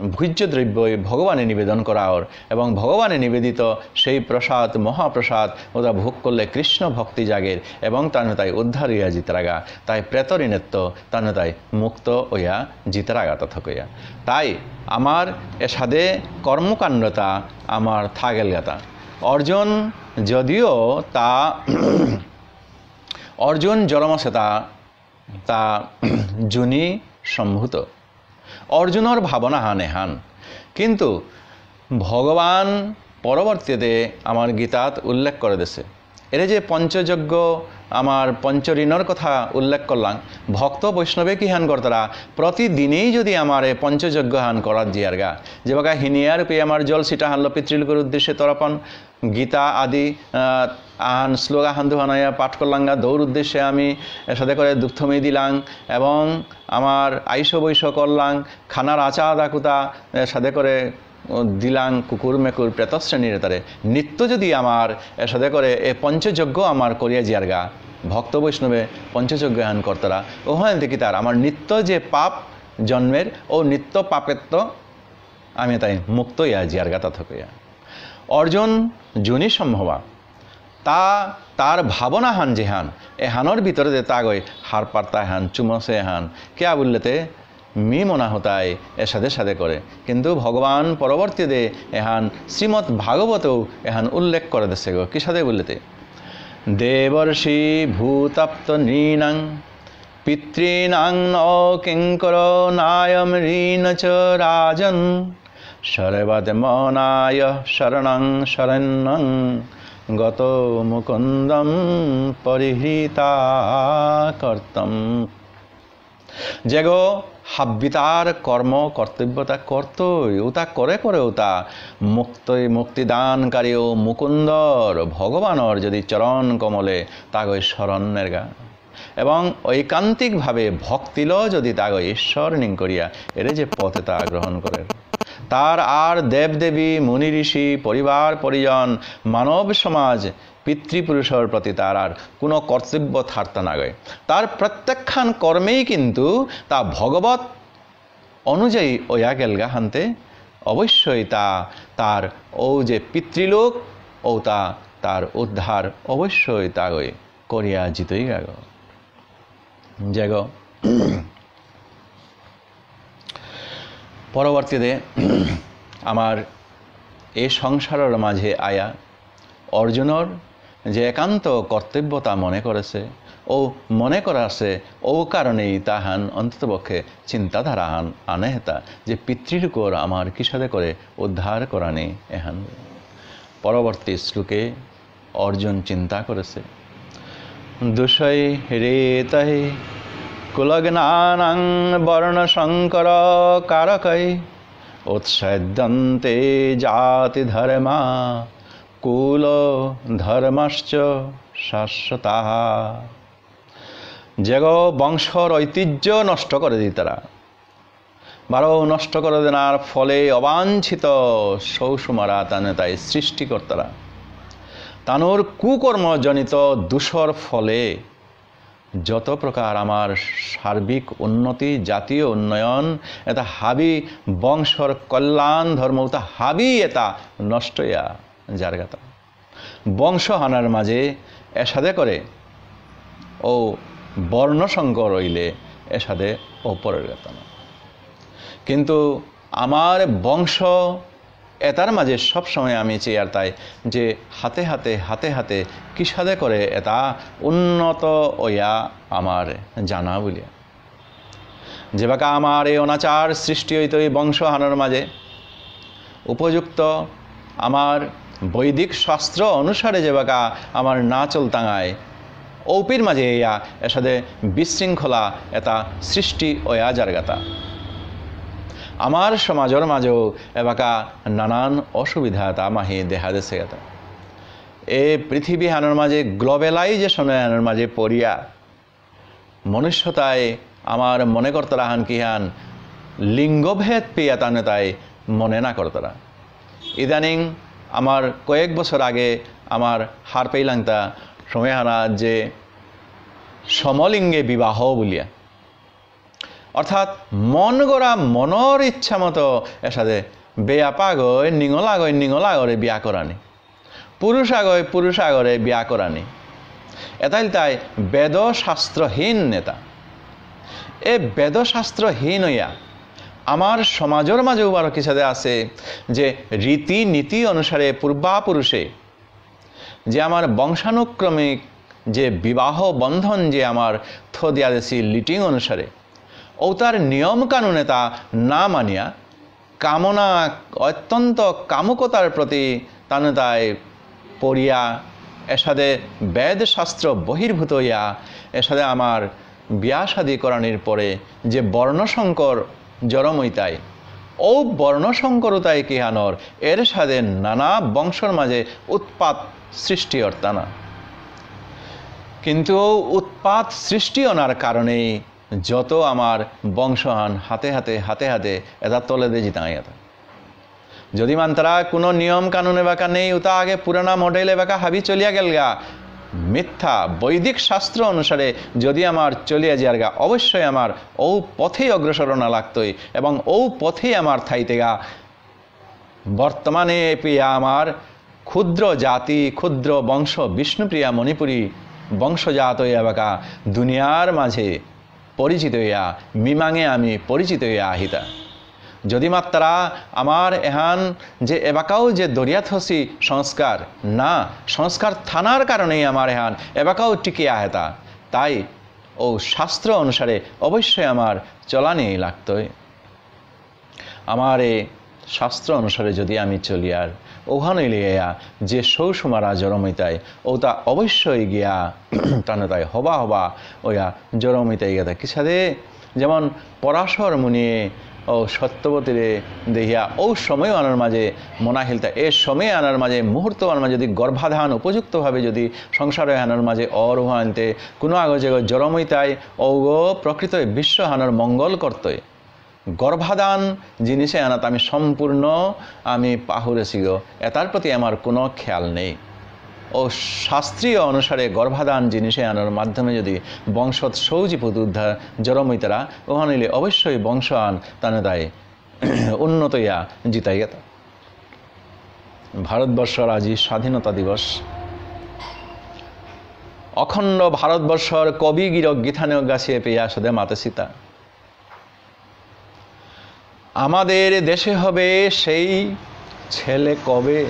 ভোজ্য দ্রব্যই ভগবানে নিবেদন করা অর এবং ভগবানে নিবেদিত সেই প্রসাদ, মহাপ্রসাদ, ওতা ভোগ করলে কৃষ্ণ ভক্তি জাগের এবং তানু তাই উদ্ধার হইয়া জিতরাগা, তাই প্রেতঋণেত্ত তানু তাই মুক্ত হইয়া জিতরাগা তথকইয়া। তাই আমার এসাদে কর্মকাণ্ডতা আমার থাগেলগাতা। অর্জুন যদিও তা অর্জুন জরমসেতা তা যোনি সম্ভূত। অর্জুনর ভাবনা হান এহান। কিন্তু ভগবান পরবর্তীতে আমার গীতাত উল্লেখ করে দেছে। এরে যে পঞ্চযজ্ঞ, আমার পঞ্চঋণর কথা উল্লেখ করলাম, ভক্ত বৈষ্ণবে কি হান করতারা, প্রতিদিনেই যদি আমার এ পঞ্চযজ্ঞ হান করার জিয়ারগা, যেবাকা হিনিয়া রূপে আমার জল সিটা হানলো পিতৃলোকের উদ্দেশ্যে তর্পণ, গীতা আদি, আহ, আহান শ্লোক আহান দুহানাইয়া পাঠ করলাঙ্গা, দৌর উদ্দেশ্যে আমি এসাদে করে দুগ্ধময়ী দিলাং এবং আমার আইস বৈশ করলাং, খানার আচা আদা কুতা এসাদে করে, ও, দিলাং কুকুর মেকুর প্রেত শ্রেণীর তারে। নিত্য যদি আমার এসাদে করে এ পঞ্চযজ্ঞ আমার করিয়া জিয়ারগা, ভক্ত বৈষ্ণবে পঞ্চযজ্ঞ হান করতারা, ওহান থেকে তার আমার নিত্য যে পাপ জন্মের ও নিত্য পাপেত্ত আমি তাই মুক্ত ইয়া জিয়ারগা তথকইয়া। অর্জুন যোনি সম্ভবা। তা তার ভাবনা হান যেহান, এহানর ভিতরে দে তাগই হারপারতা হান, চুমসে হান। কিয়া বললেতে মি মনা হতাই এসাদে সাদে করে। কিন্তু ভগবান পরবর্তী দে এহান শ্রীমদ্ ভাগবতও এহান উল্লেখ করে দেসে গো। কিসাদে বললেতে? দেবর্ষি ভূতাপ্ত নৃণাং পিতৃণাং ন কিঙ্করো নায়ম ঋণ চ রাজন। সর্বত মনায় শরণং শরণ্যং গত মুকুন্দম পরিহৃতা কর্তম। যেগো হাব্বিতার কর্ম কর্তব্যতা করতই, উতা করে করে উতা মুক্তই, মুক্তিদানকারী ও মুকুন্দর ভগবানর যদি চরণ কমলে তাগই শরণ নেরগা। এবং ঐকান্তিকভাবে ভক্তিল যদি তাগ ঈশ্বর নিংকরিয়া এরে যে পথ এতা গ্রহণ করে, তার আর দেবদেবী, মুনি ঋষি, পরিবার পরিজন, মানব সমাজ, পিতৃপুরুষর প্রতি তার আর কোনো কর্তব্য থাকতে না গয়। তার প্রত্যেকখান কর্মেই কিন্তু তা ভগবত অনুযায়ী ওয়া গেলগা হানতে অবশ্যই তা তার ও যে পিতৃলোক ও তা তার উদ্ধার অবশ্যই তাগই করিয়া জিতই গাগ। যেগ পরবর্তীতে আমার এই সংসারর মাঝে আয়া অর্জুনর যে একান্ত কর্তব্যতা মনে করেছে, ও মনে করাছে, ও কারণেই তাহান অন্ততপক্ষে চিন্তাধারাহান আনে হেতা যে পিতৃলোকর আমার কিসাদে করে উদ্ধার করানি এহান। পরবর্তী শ্লোকে অর্জুন চিন্তা করেছে, দুষৈ রেতৈ কুলঘ্নানাং বর্ণসংকর কারকৈ উৎসেদ্যন্তে জাতি ধর্মা কুল ধর্মাশ্চ শাশ্বতাঃ। যেগ বংশর ঐতিহ্য নষ্ট করে দিতারা, বারো নষ্ট করে দেনার ফলে অবাঞ্ছিত সৌসুমারা তানে তাই সৃষ্টি করতারা। তানুর কুকর্ম জনিত দোষর ফলে যত প্রকার আমার সার্বিক উন্নতি, জাতীয় উন্নয়ন, এটা হাবি বংশর কল্যাণ, ধর্ম, এটা হাবি এটা নষ্ট ইয়া যারগাতা। বংশ হানার মাঝে এসাদে করে ও বর্ণসংকর হইলে এসাদে ও পরের গাতা না। কিন্তু আমার বংশ এটার মাঝে সবসময় আমি চেয়ার তাই যে হাতে হাতে, হাতে হাতে কিসাদে করে এটা উন্নত ওয়া আমার জানা বুলিয়া। যেবাকা আমার এই অনাচার সৃষ্টি হইত এই বংশ হানার মাঝে, উপযুক্ত আমার বৈদিক শাস্ত্র অনুসারে যেবাকা আমার না চলতাঙায়, ঔপির মাঝে ইয়া এসাদে বিশৃঙ্খলা এটা সৃষ্টি অয়া যারগাতা। আমার সমাজর মাঝেও এবাকা নানান অসুবিধা তা মাহি দেখা দিছে গেতা। এ পৃথিবী হানর মাঝে গ্লোবালাইজেশন হানর মাঝে পড়িয়া মনুষ্যতায় আমার মনে করতারা হান কি হান লিঙ্গভেদ পেয়া তানে তাই মনে না করতারা। ইদানিং আমার কয়েক বছর আগে আমার হার পেইলাংতা সময় হানা যে সমলিঙ্গে বিবাহ বুলিয়া, অর্থাৎ মন গড়া মনর ইচ্ছা মতো এসাদে বেয়াপাগই নিঙলাগই নিঙলাগরে বিয়া করানি, পুরুষ আগই পুরুষ আগরে বিয়া করানি। এতাইল তাই বেদ শাস্ত্রহীন নেতা। এ বেদ শাস্ত্রহীন হইয়া আমার সমাজর মাঝেও বারো কিসাদে আছে যে রীতি নীতি অনুসারে পূর্বাপুরুষে যে আমার বংশানুক্রমিক যে বিবাহ বন্ধন যে আমার থদিয়া দেশি লিটিং অনুসারে ঔতার নিয়ম কানুন এতা না মানিয়া কামনা অত্যন্ত কামুকতার প্রতি তানুতাই পড়িয়া এসাদে বেদ শাস্ত্র বহির্ভূত হইয়া এসাদে আমার বিয়া শাদী করানির পরে যে বর্ণসংকর জরমইতাই, ঔ বর্ণসংকরতাই কিহানর এর সাদে নানা বংশর মাঝে উৎপাত সৃষ্টি অর্তানা। কিন্তু ঔ উৎপাত সৃষ্টি অনার কারণেই যত আমার বংশহান হাতে হাতে হাতে হাতে এটা তলে দে জিতাই এটা। যদি মানতারা কোনো নিয়ম কানুন এবাকা নেই, উতা আগে পুরানা মডেল এবাকা হাবি চলিয়া গেলগা। মিথ্যা বৈদিক শাস্ত্র অনুসারে যদি আমার চলিয়া যারগা, অবশ্যই আমার ঔ পথেই অগ্রসর না লাগতই এবং ঔ পথেই আমার থাইতেগা। বর্তমানে এপিয়া আমার ক্ষুদ্র জাতি, ক্ষুদ্র বংশ, বিষ্ণুপ্রিয়া মণিপুরী বংশজাত এবাকা দুনিয়ার মাঝে পরিচিত হইয়া মিমাঙে আমি পরিচিত হইয়া আহিতা। যদি মাত্রা আমার এহান যে এবাকাও যে দরিয়া থসি সংস্কার না, সংস্কার থানার কারণেই আমার এহান এবাকাও টিকে আহেতা, তাই ও শাস্ত্র অনুসারে অবশ্যই আমার চলানি লাগতই। আমার এ শাস্ত্র অনুসারে যদি আমি চলি আর ওখানে লিয়া যে সৌ সুমারা জরমিতাই ওটা অবশ্যই গিয়া তানুতাই হবা হবা ওয়া জরমিতাই গেতা। কিসাদে যেমন পরাশর মুনিয়ে ও সত্যবতীরে দেহিয়া ও সময় আনার মাঝে মনাহিলতা, এ সময় আনার মাঝে মুহূর্ত আনার মাঝে যদি গর্ভাধান উপযুক্তভাবে যদি সংসার আনার মাঝে অরুহানতে কোনো আগো যে জরমিতাই ঔগো প্রকৃত বিশ্বহানর মঙ্গল করতই। গর্ভাধান জিনিসে আনাত আমি সম্পূর্ণ আমি পাহুরেসিগো, এটার প্রতি আমার কোনো খেয়াল নেই। ও শাস্ত্রীয় অনুসারে গর্ভাধান জিনিসে আনার মাধ্যমে যদি বংশত সৌজি পুত উদ্ধার জরমইতারা, ওহানিলে অবশ্যই বংশ আন তানে তাই উন্নত ইয়া জিতাই গেতা। ভারতবর্ষর আজি স্বাধীনতা দিবস। অখণ্ড ভারতবর্ষর কবি গিরক গিথানক গাছিয়ে পেয়া সদে মাতেসিতা। আমাদের দেশে হবে সেই ছেলে কবে,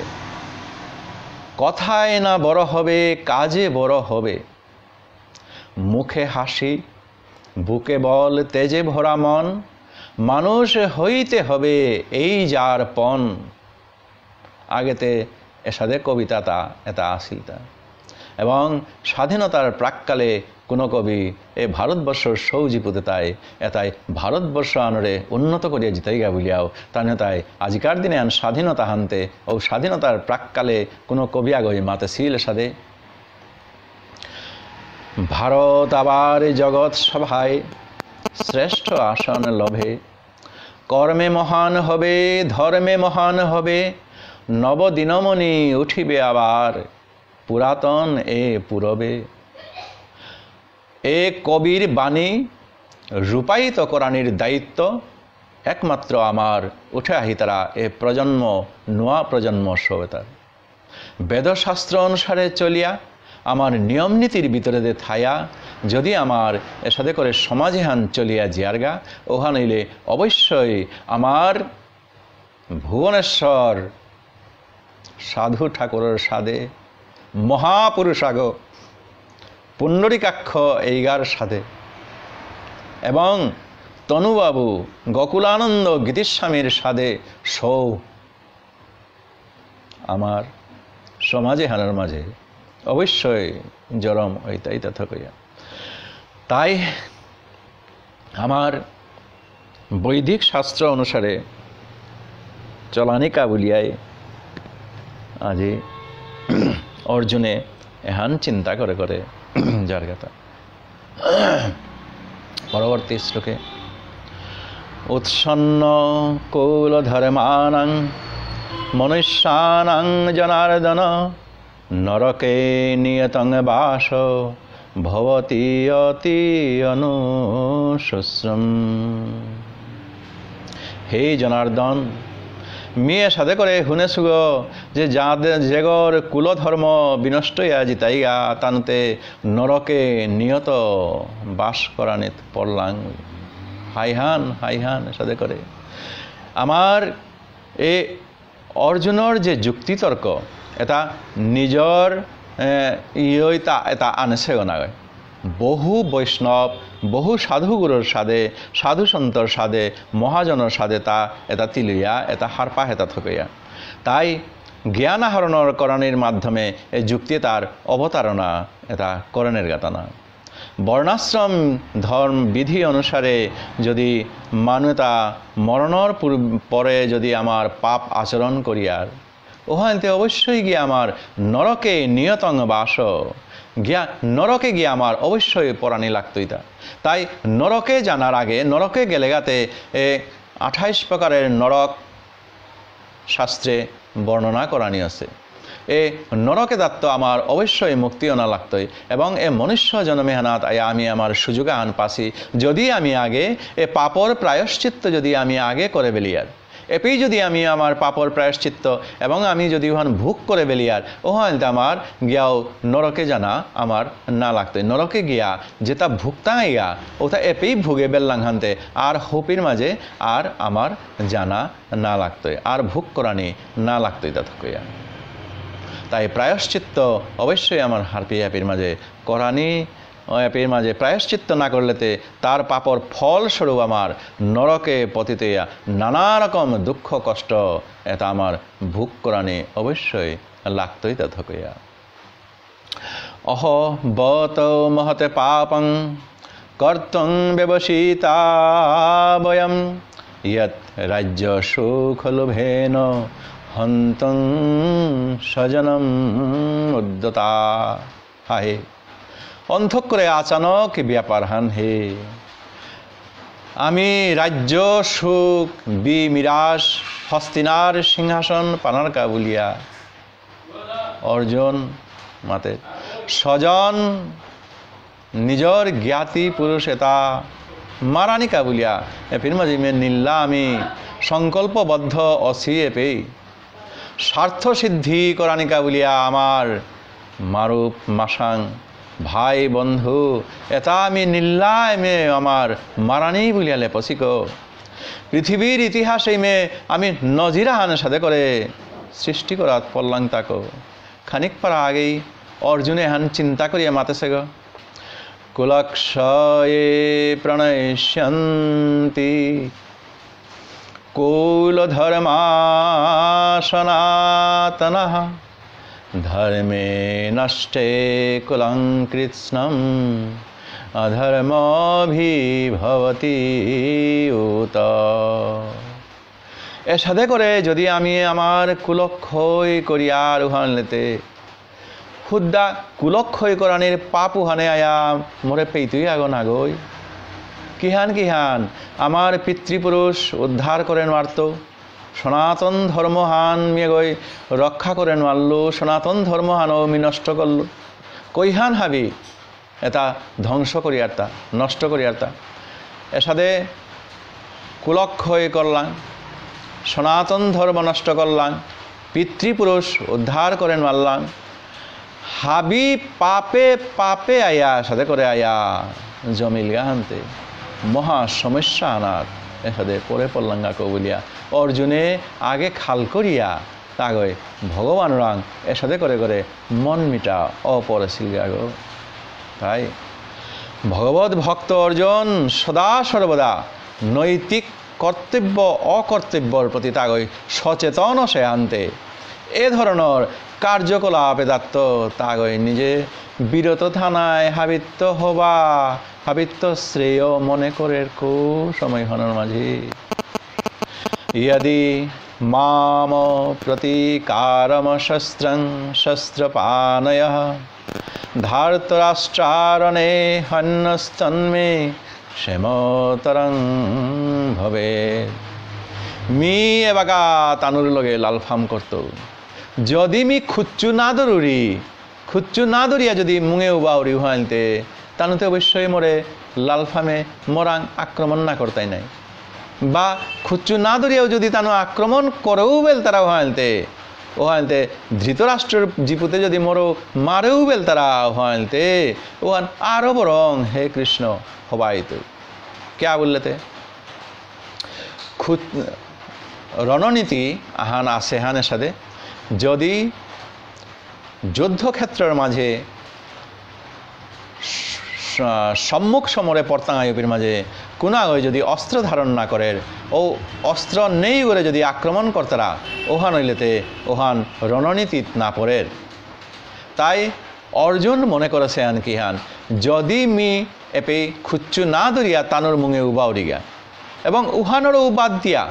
কথায় না বড় হবে, কাজে বড় হবে। মুখে হাসি, বুকে বল, তেজে ভরা মন, মানুষ হইতে হবে এই যার পণ। আগেতে এসাদে কবিতা তা, এটা আসিল তা। এবং স্বাধীনতার প্রাককালে কোনো কবি এ ভারতবর্ষর সৌজি পুতে তাই, এটাই ভারতবর্ষ আনরে উন্নত করিয়া জিতাইগা বুলিয়াও, তানে তাই আজিকার দিনে আন স্বাধীনতা হানতে ও স্বাধীনতার প্রাককালে কোনো কবি আগই মাতেসিল এসাদে। ভারত আবার জগৎ সভায় শ্রেষ্ঠ আসন লভে। কর্মে মহান হবে, ধর্মে মহান হবে, নবদিনমণি উঠিবে আবার, পুরাতন এ পুরবে। এ কবির বাণী রূপায়িত করানির দায়িত্ব একমাত্র আমার উঠে আহিতারা এ প্রজন্ম, নুয়া প্রজন্ম সবেতার। বেদশাস্ত্র অনুসারে চলিয়া, আমার নিয়ম নীতির ভিতরে দে থায়া, যদি আমার এসাদে করে সমাজ এহান চলিয়া জিয়ারগা, ওহান হইলে অবশ্যই আমার ভুবনেশ্বর সাধু ঠাকুরর সাদে, মহাপুরুষাগ পুণ্ডরীকাক্ষ এইগার সাদে এবং তনুবাবু গোকুলানন্দ গীতিস্বামীর সাদে সৌ আমার সমাজ এহানর মাঝে অবশ্যই জরম হইতাই তা থকইয়া। তাই আমার বৈদিক শাস্ত্র অনুসারে চলানি কাবুলিয়ায় আজি অর্জুনে এহান চিন্তা করে করে যার কথা। পরবর্তী শ্লোকে, "উৎসন্ন কুলধর্মাণাং মনুষ্যাণাং জনার্দন, নরকে নিয়তং বাস ভবতি অতি অনুশোচনম।" হে জনার্দন, মি এসাদে করে হুনেসুগ যে যাদে যেগর কুলধর্ম বিনষ্ট ইয়া জিতাইগা তানুতে নরকে নিয়ত বাস করানিত পড়লাং। হাইহান, হাইহান, এসাদে করে। আমার এ অর্জুনর যে যুক্তিতর্ক, এটা নিজর, এ, ইয়ইতা এটা আনসেগ নাগই। বহু বৈষ্ণব, বহু সাধুগুরুর সাদে, সাধু সন্তর সাদে, মহাজনর সাদে তা এটা তিলইয়া, এটা হারপা হেতা থকইয়া। তাই জ্ঞান আহরণর করানির মাধ্যমে এই যুক্তি তার অবতারণা এটা করণের গাতানা। বর্ণাশ্রম ধর্ম বিধি অনুসারে যদি মানু এটা মরণর পূর্ব-, পরে যদি আমার পাপ আচরণ করিয়ার, ওহানতে অবশ্যই গিয়া আমার নরকে নিয়তং বাস, গিয়া নরকে গিয়া আমার অবশ্যই পড়ানি লাগতইতা। তাই নরকে জানার আগে, নরকে গেলেগাতে এ আঠাইশ প্রকারের নরক শাস্ত্রে বর্ণনা করানি আছে। এ নরকে দাত্ত আমার অবশ্যই মুক্তি অনা লাগতই এবং এ মনুষ্য জন্মে হানাত আয়া আমি আমার সুযোগ আহান পাসি। যদি আমি আগে এ পাপর প্রায়শ্চিত্ত যদি আমি আগে করে বেলিয়ার, এপেই যদি আমি আমার পাপর প্রায়শ্চিত্ত এবং আমি যদি ওহান ভোগ করে বেলিয়ার, ওহানতে আমার গিয়াও নরকে জানা আমার না লাগতই। নরকে গিয়া যেটা ভুগতাঙাইগা, ওটা এপেই ভুগে বেললাং হানতে আর হপির মাঝে আর আমার জানা না লাগতই, আর ভোগ করানি না লাগতই তা থকইয়া। তাই প্রায়শ্চিত্ত অবশ্যই আমার হারপি হাপির মাঝে করানি, হাপির মাঝে প্রায়শ্চিত্ত না করলেতে তার পাপর ফল স্বরূপ আমার নরকে পতিত হইয়া নানা রকম দুঃখ কষ্ট এটা আমার ভোগ করানি অবশ্যই লাগতই তা থকইয়া। অহো বত মহতে পাপং কর্তুং ব্যবসিতা বয়ম যৎ রাজ্য সুখ লোভেন হন্তুং স্বজনম উদ্যতা। হায়, অন্ধক করে আচানক ব্যাপার হান হে। আমি রাজ্য সুখ বি মিরাশ হস্তিনার সিংহাসন পানার কাবুলিয়া অর্জুন মাতে স্বজন, নিজর জ্ঞাতি পুরুষ এটা মারানি কাবুলিয়া, এপির মাঝে মে নিল্লা আমি সংকল্পবদ্ধ অসি এপেই। স্বার্থ সিদ্ধি করানি কাবুলিয়া আমার মারুপ মাসাং, ভাই বন্ধু, এটা আমি নিল্লা এমে আমার মারানি বুলিয়া লেপসিক। পৃথিবীর ইতিহাসে মে আমি নজিরা হানে সাদে করে সৃষ্টি করাত পল্লাং তাকো। খানিক পারা আগেই অর্জুনে হান চিন্তা করিয়া মাতেসেগ। কুলক্ষয়ে প্রণশ্যন্তি কুলধর্মা সনাতনঃ। ধর্মে নষ্টে কুলং কৃৎস্নম অধর্মভির্ভবতি উত। এসাদে করে যদি আমি আমার কুলক্ষয় করিয়ার উহান লেতে, হুদ্দা কুলক্ষয় করানির পাপ উহানে আয়া মোরে পেইতুই আগ নাগই। কিহান কিহান আমার পিতৃপুরুষ উদ্ধার করে নোয়ারতো, সনাতন ধর্মহান মিয়েগই রক্ষা করে নোয়ারলো, সনাতন ধর্মহানও মি নষ্ট করলো। কইহান হাবি এটা ধ্বংস করিয়ারতা, নষ্ট করিয়ারতা। এসাদে কুলক্ষয় করলাং, সনাতন ধর্ম নষ্ট করলাং, পিতৃপুরুষ উদ্ধার করে নোয়ারলাং। হাবি পাপে পাপে আয়া, এসাদে করে আয়া জমিলগা হানতে মহা সমস্যা আনার এসাদে পরে পড়লাঙ্গা কবুলিয়া অর্জুনে আগে খাল করিয়া তাগই ভগবান রাং এসাদে করে করে মন মিটা অপরে সিলগাগো। তাই ভগবত ভক্ত অর্জুন সদা সর্বদা নৈতিক কর্তব্য অকর্তব্যর প্রতি তাগই সচেতন সে আনতে। এ ধরনর কার্যকলাপ এদাত্ত তাগই নিজে বিরত থানায় হাবিত্ত হবা, হাবিত্ত শ্রেয় মনে করের কো সময়হানর মাঝে। यदि माम प्रतीकारम शस्त्रं शस्त्रपाणयः धार्तराष्ट्रारणे हन्यस्तन्मे क्षेमतरं भवेत्। মি এবাকা তানুর লগে লালফাম করতো। যদি মি খুচ্চু না ধরুরি, খুচ্চু না ধরিয়া যদি মুঙে উবাউরি উহানতে, তানুতে অবশ্যই মোরে লালফামে মোরাং আক্রমণ না করতাই নাই। বা খুচ্চু না ধরিয়াও যদি তানু আক্রমণ করেও বেলতারা উহানতে, উহানতে ধৃতরাষ্ট্রর জিপুতে যদি মোরো মারেও বেলতারা উহানতে, উহান আরো বরং হে কৃষ্ণ হবাইতু। কিয়া বুললেতে? খুত-, রণনীতি আহান আছে হান এসাদে, যদি যুদ্ধক্ষেত্রর মাঝে স-, সম্মুখ সমরে পড়তাঙাই উপির মাঝে কুনাগই যদি অস্ত্র ধারণ না করের, ও অস্ত্র নেই করে যদি আক্রমণ করতারা, ওহান হইলেতে ওহান রণনীতিত না পড়ের। তাই অর্জুন মনে করেছে আন কি হান, যদি মি এপে খুচ্চু না ধরিয়া তানুর মুঙে উবাউরিগা, এবং উহানরও বাদ দিয়া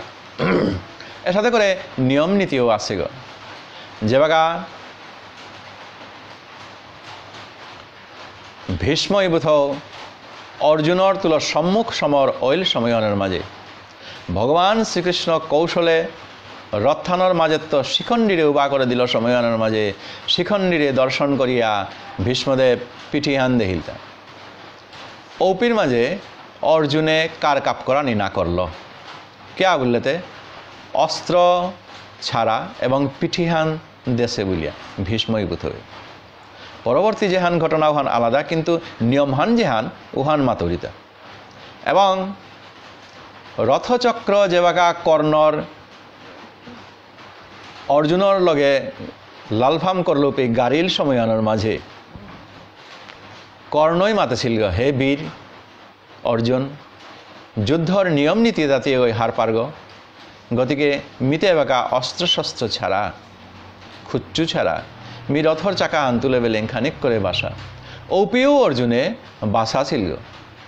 এসাদে করে নিয়ম নীতিও আছে গো। যেবাকা ভীষ্ম ইবুথ অর্জুনর তুল সম্মুখ সমর অইল সময়হানর মাঝে ভগবান শ্রীকৃষ্ণ কৌশলে রথহানর মাঝেত্ত শিখণ্ডীরে উবা করে দিল সময়হানর মাঝে শিখণ্ডীরে দর্শন করিয়া ভীষ্মদেব পিঠিহান দেহিলতা। ঔপির মাঝে অর্জুনে কার কাপ করানি না করল। কিয়া বুললেতে অস্ত্র ছাড়া এবং পিঠিহান দেশে বুলিয়া ভীষ্ম ইবুথ হয়ে। পরবর্তী যেহান ঘটনা ওহান আলাদা, কিন্তু নিয়মহান যেহান উহান মাতুরিতা। এবং রথচক্র যেবাকা কর্ণর অর্জুনর লগে লালফাম করলুপি গারিল সময়হানর মাঝে কর্ণই মাতেছিল গ, "হে বীর অর্জুন, যুদ্ধর নিয়ম নীতি জাতীয় ওই হার পারগ, গতিকে মিতে এবাকা অস্ত্রশস্ত্র ছাড়া, খুচ্চু ছাড়া, মি রথর চাকা আন তুলে বেলেং খানিক করে বাসা।" ঔপিও অর্জুনে বাসা ছিল গ।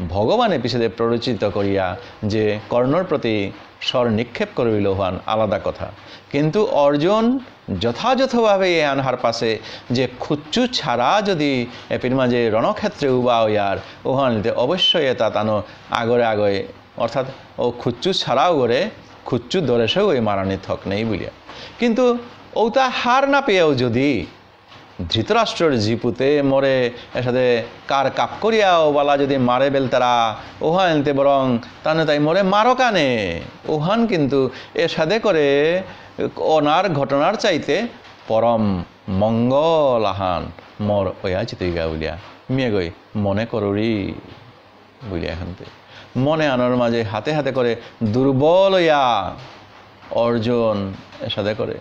ভগবানে পিছেদে প্ররোচিত করিয়া যে কর্ণর প্রতি স্বর নিক্ষেপ করিল ওহান আলাদা কথা, কিন্তু অর্জুন যথাযথভাবে এহান হারপাসে যে খুচ্চু ছাড়া যদি এপির মাঝে রণক্ষেত্রে উবা অয়ার, ওহানতে অবশ্যই এতা তানো আগরে আগরে, অর্থাৎ ও খুচ্চু ছাড়াও করে, খুচ্চু দরেসেও ওই মারানি থক নেই বুলিয়া। কিন্তু ওতা হার না পেয়েও যদি ধৃতরাষ্ট্রর জিপুতে মোরে এসাদে কার কাপ করিয়াও বালা যদি মারে বেলতারা, ওহানতে বরং তানে তাই মোরে মারো কানে। ওহান কিন্তু এসাদে করে অনার ঘটনার চাইতে পরম মঙ্গল আহান মোর ওয়া চিতইগা বুলিয়া মিয়েগই মনে করুরি। বুলিয়া এখানতে মনে আনর মাঝে হাতে হাতে করে দুর্বল হইয়া অর্জুন এসাদে করে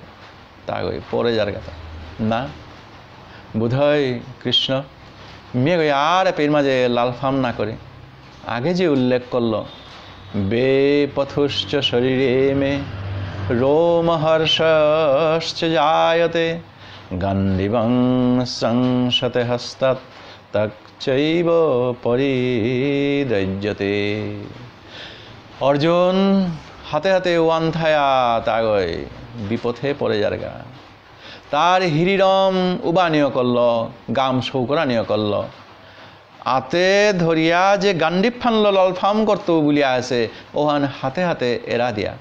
তাগই পড়ে যার কথা না। বোধহয় কৃষ্ণ মিয়েগই আর এপের মাঝে লালফাম না করে আগে যে উল্লেখ করল, "বেপথুশ্চ শরীরে মে রোমহর্ষশ্চ জায়তে, গাণ্ডীবং স্রংসতে হস্তাৎ তক্চৈব পরিদহ্যতে।" অর্জুন হাতে হাতে ওয়ান থায়া তাগই বিপথে পড়ে যারগা। তার হিরিরম উবানিও করল, গাম শৌকরানিও করল। আতে ধরিয়া যে গাণ্ডীব ফানল ললফাম করতো বুলিয়া আছে, ওহান হাতে হাতে এরা দিয়া।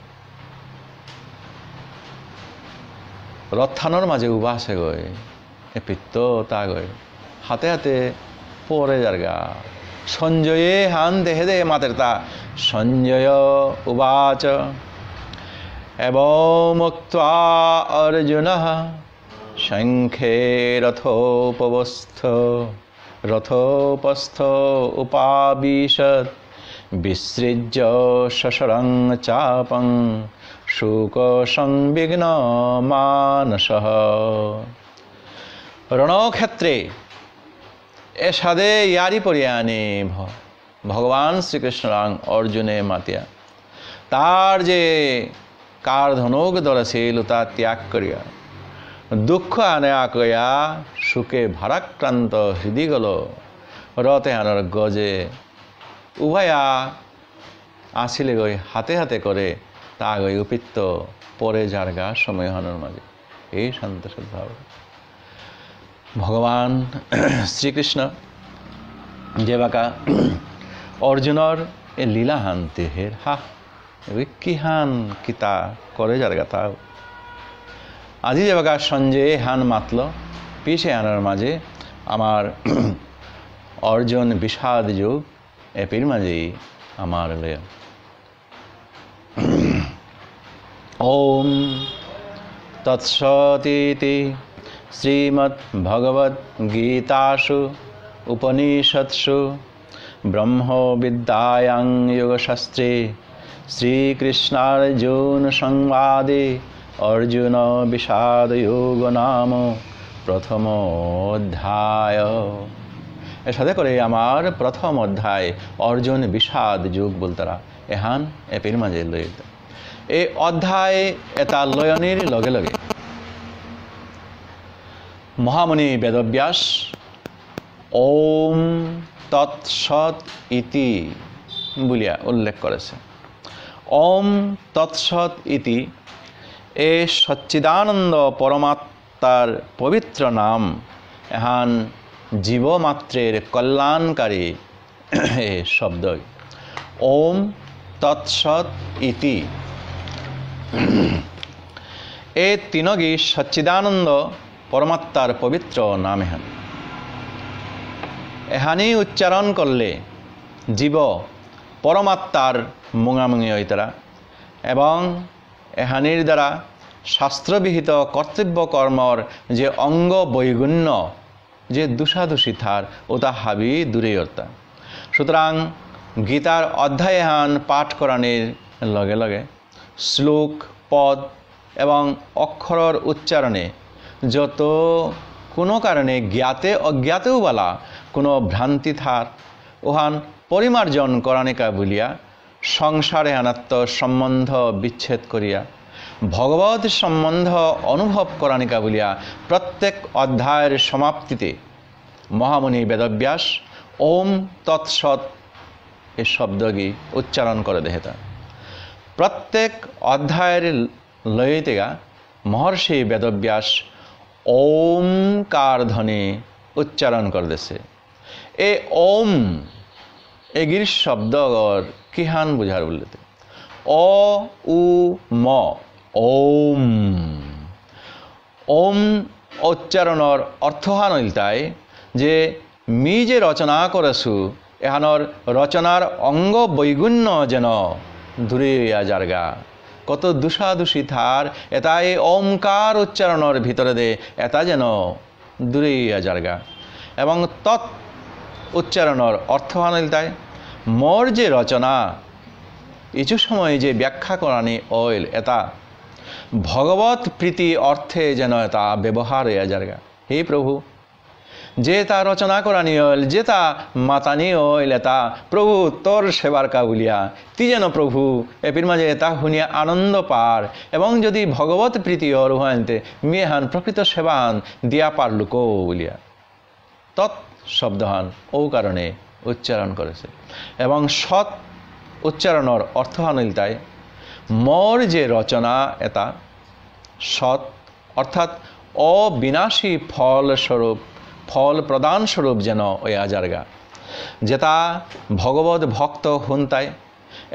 রথহানর মাঝে উবা আছে গই, এ পিত্ত তা গই। হাতে হাতে পরে যারগা। সঞ্জয়ে হান দেহে দেহে মাতের তা। সঞ্জয় উবাচ, এবমুক্ত্বা অর্জুনঃ সংখ্যে রথোপস্থ, রথোপস্থ উপাবিশৎ, বিসৃজ্য সশরং চাপং শোক সংবিগ্ন মানসঃ। রণক্ষেত্রে এসাদে ইয়ারি পরিয়ানি ভ-, ভগবান শ্রীকৃষ্ণরাং অর্জুনে মাতিয়া তার যে কার ধনুক ধরেছিল তা ত্যাগ করিয়া দুঃখ আনে আকয়া শোকে ভারাক্রান্ত হৃদিগল। রথ এহানর গজে উভয়া আসিলেগৈ হাতে হাতে করে তাগৈ উপিত্ত পরে যারগা সময়হানর মাঝে। এই শান্ত সদ্ভাব। ভগবান শ্রীকৃষ্ণ যেবাকা অর্জুনর এ লীলাহান তেহের হা, এবে কিহান কিতা করে যারগা তাও। আজি যেবাকা সঞ্জয় হান মাতল, পিছে আনার মাঝে আমার অর্জুন বিষাদ যোগ এপির মাঝেই আমার লয়। ॐ तत्सदिति श्रीमद्भगवद्गीतासु उपनिषत्सु ब्रह्मविद्यायां योगशास्त्रे श्रीकृष्णार्जुनसंवादे अर्जुनविषादयोगो नाम प्रथमोऽध्याय। এসাদে করে আমার প্রথম অধ্যায় অর্জুন বিষাদ যোগ বুলতারা এহান এপির মাঝে লইতা। এই অধ্যায় এতা লয়নির লগে লগে মহামুনি বেদব্যাস ওম তৎসৎ ইতি বুলিয়া উল্লেখ করেছে। ওম তৎসৎ ইতি, এ সচ্চিদানন্দ পরমাত্মার পবিত্র নাম, এহান জীব মাত্রের কল্যাণকারী এ শব্দ। ওম তৎসৎ ইতি। এ তিনগি সচ্চিদানন্দ পরমাত্মার পবিত্র নাম এহান। এহানি উচ্চারণ করলে জীব পরমাত্মার মুঙামুঙি হইতারা এবং এহানির দ্বারা শাস্ত্রবিহিত কর্তব্য কর্মর যে অঙ্গ বৈগুণ্য, যে দোষাদোষী থার, ওতা হাবি দূরে অর্তা। সুতরাং গীতার অধ্যায় এহান পাঠ করানির লগে লগে শ্লোক, পদ এবং অক্ষরর উচ্চারণে যত কোনো কারণে জ্ঞাতে অজ্ঞাতেও বালা কোনো ভ্রান্তি থার, ওহান পরিমার্জন করানিকা বুলিয়া সংসার এহানাত্ত সম্বন্ধ বিচ্ছেদ করিয়া ভগবত সম্বন্ধ অনুভব করানিকা বুলিয়া প্রত্যেক অধ্যায়ের সমাপ্তিতে মহামুনি বেদব্যাস ওম তৎসৎ এ শব্দগি উচ্চারণ করে দেহেতা। প্রত্যেক অধ্যায়ের লইতেগা মহর্ষি বেদব্যাস ওমকার ধ্বনি উচ্চারণ করে দেছে। এ ওম এগির শব্দগর কিহান বুঝার বুলতে, অ উ ম, ওম। ওম উচ্চারণর অর্থহান ইলতাই যে মি যে রচনা করেছু, এহানর রচনার অঙ্গ বৈগুণ্য যেন দূরে হইয়া যারগা। কত দোষাদোষী থার, এতা এই ওমকার উচ্চারণর ভিতরে দে, এতা যেন দূরে হইয়া যারগা। এবং তৎ উচ্চারণর অর্থহান ইলতাই, মোর যে রচনা, ইচু সময় যে ব্যাখ্যা করানি অইল, এতা ভগবত প্রীতি অর্থে যেন এতা ব্যবহার হইয়া যারগা। হে প্রভু, যেতা রচনা করানি অইল, যেতা মাতানি অইল, এতা প্রভু তোর সেবার কা বুলিয়া, তি যেন প্রভু এপির মাঝে এতা হুনিয়া আনন্দ পার, এবং যদি ভগবত প্রীতি অর হুয়ান্তে মিহান প্রকৃত সেবাহান দিয়া পারলুকো বুলিয়া। তৎ শব্দহান ও কারণে উচ্চারণ করেছে। এবং সৎ উচ্চারণর অর্থহান ইলতাই, মোর যে রচনা এতা সৎ, অর্থাৎ অবিনাশী ফল স্বরূপ, ফল প্রদান স্বরূপ যেন ওই আজারগা। যেতা ভগবত ভক্ত হুনতাই,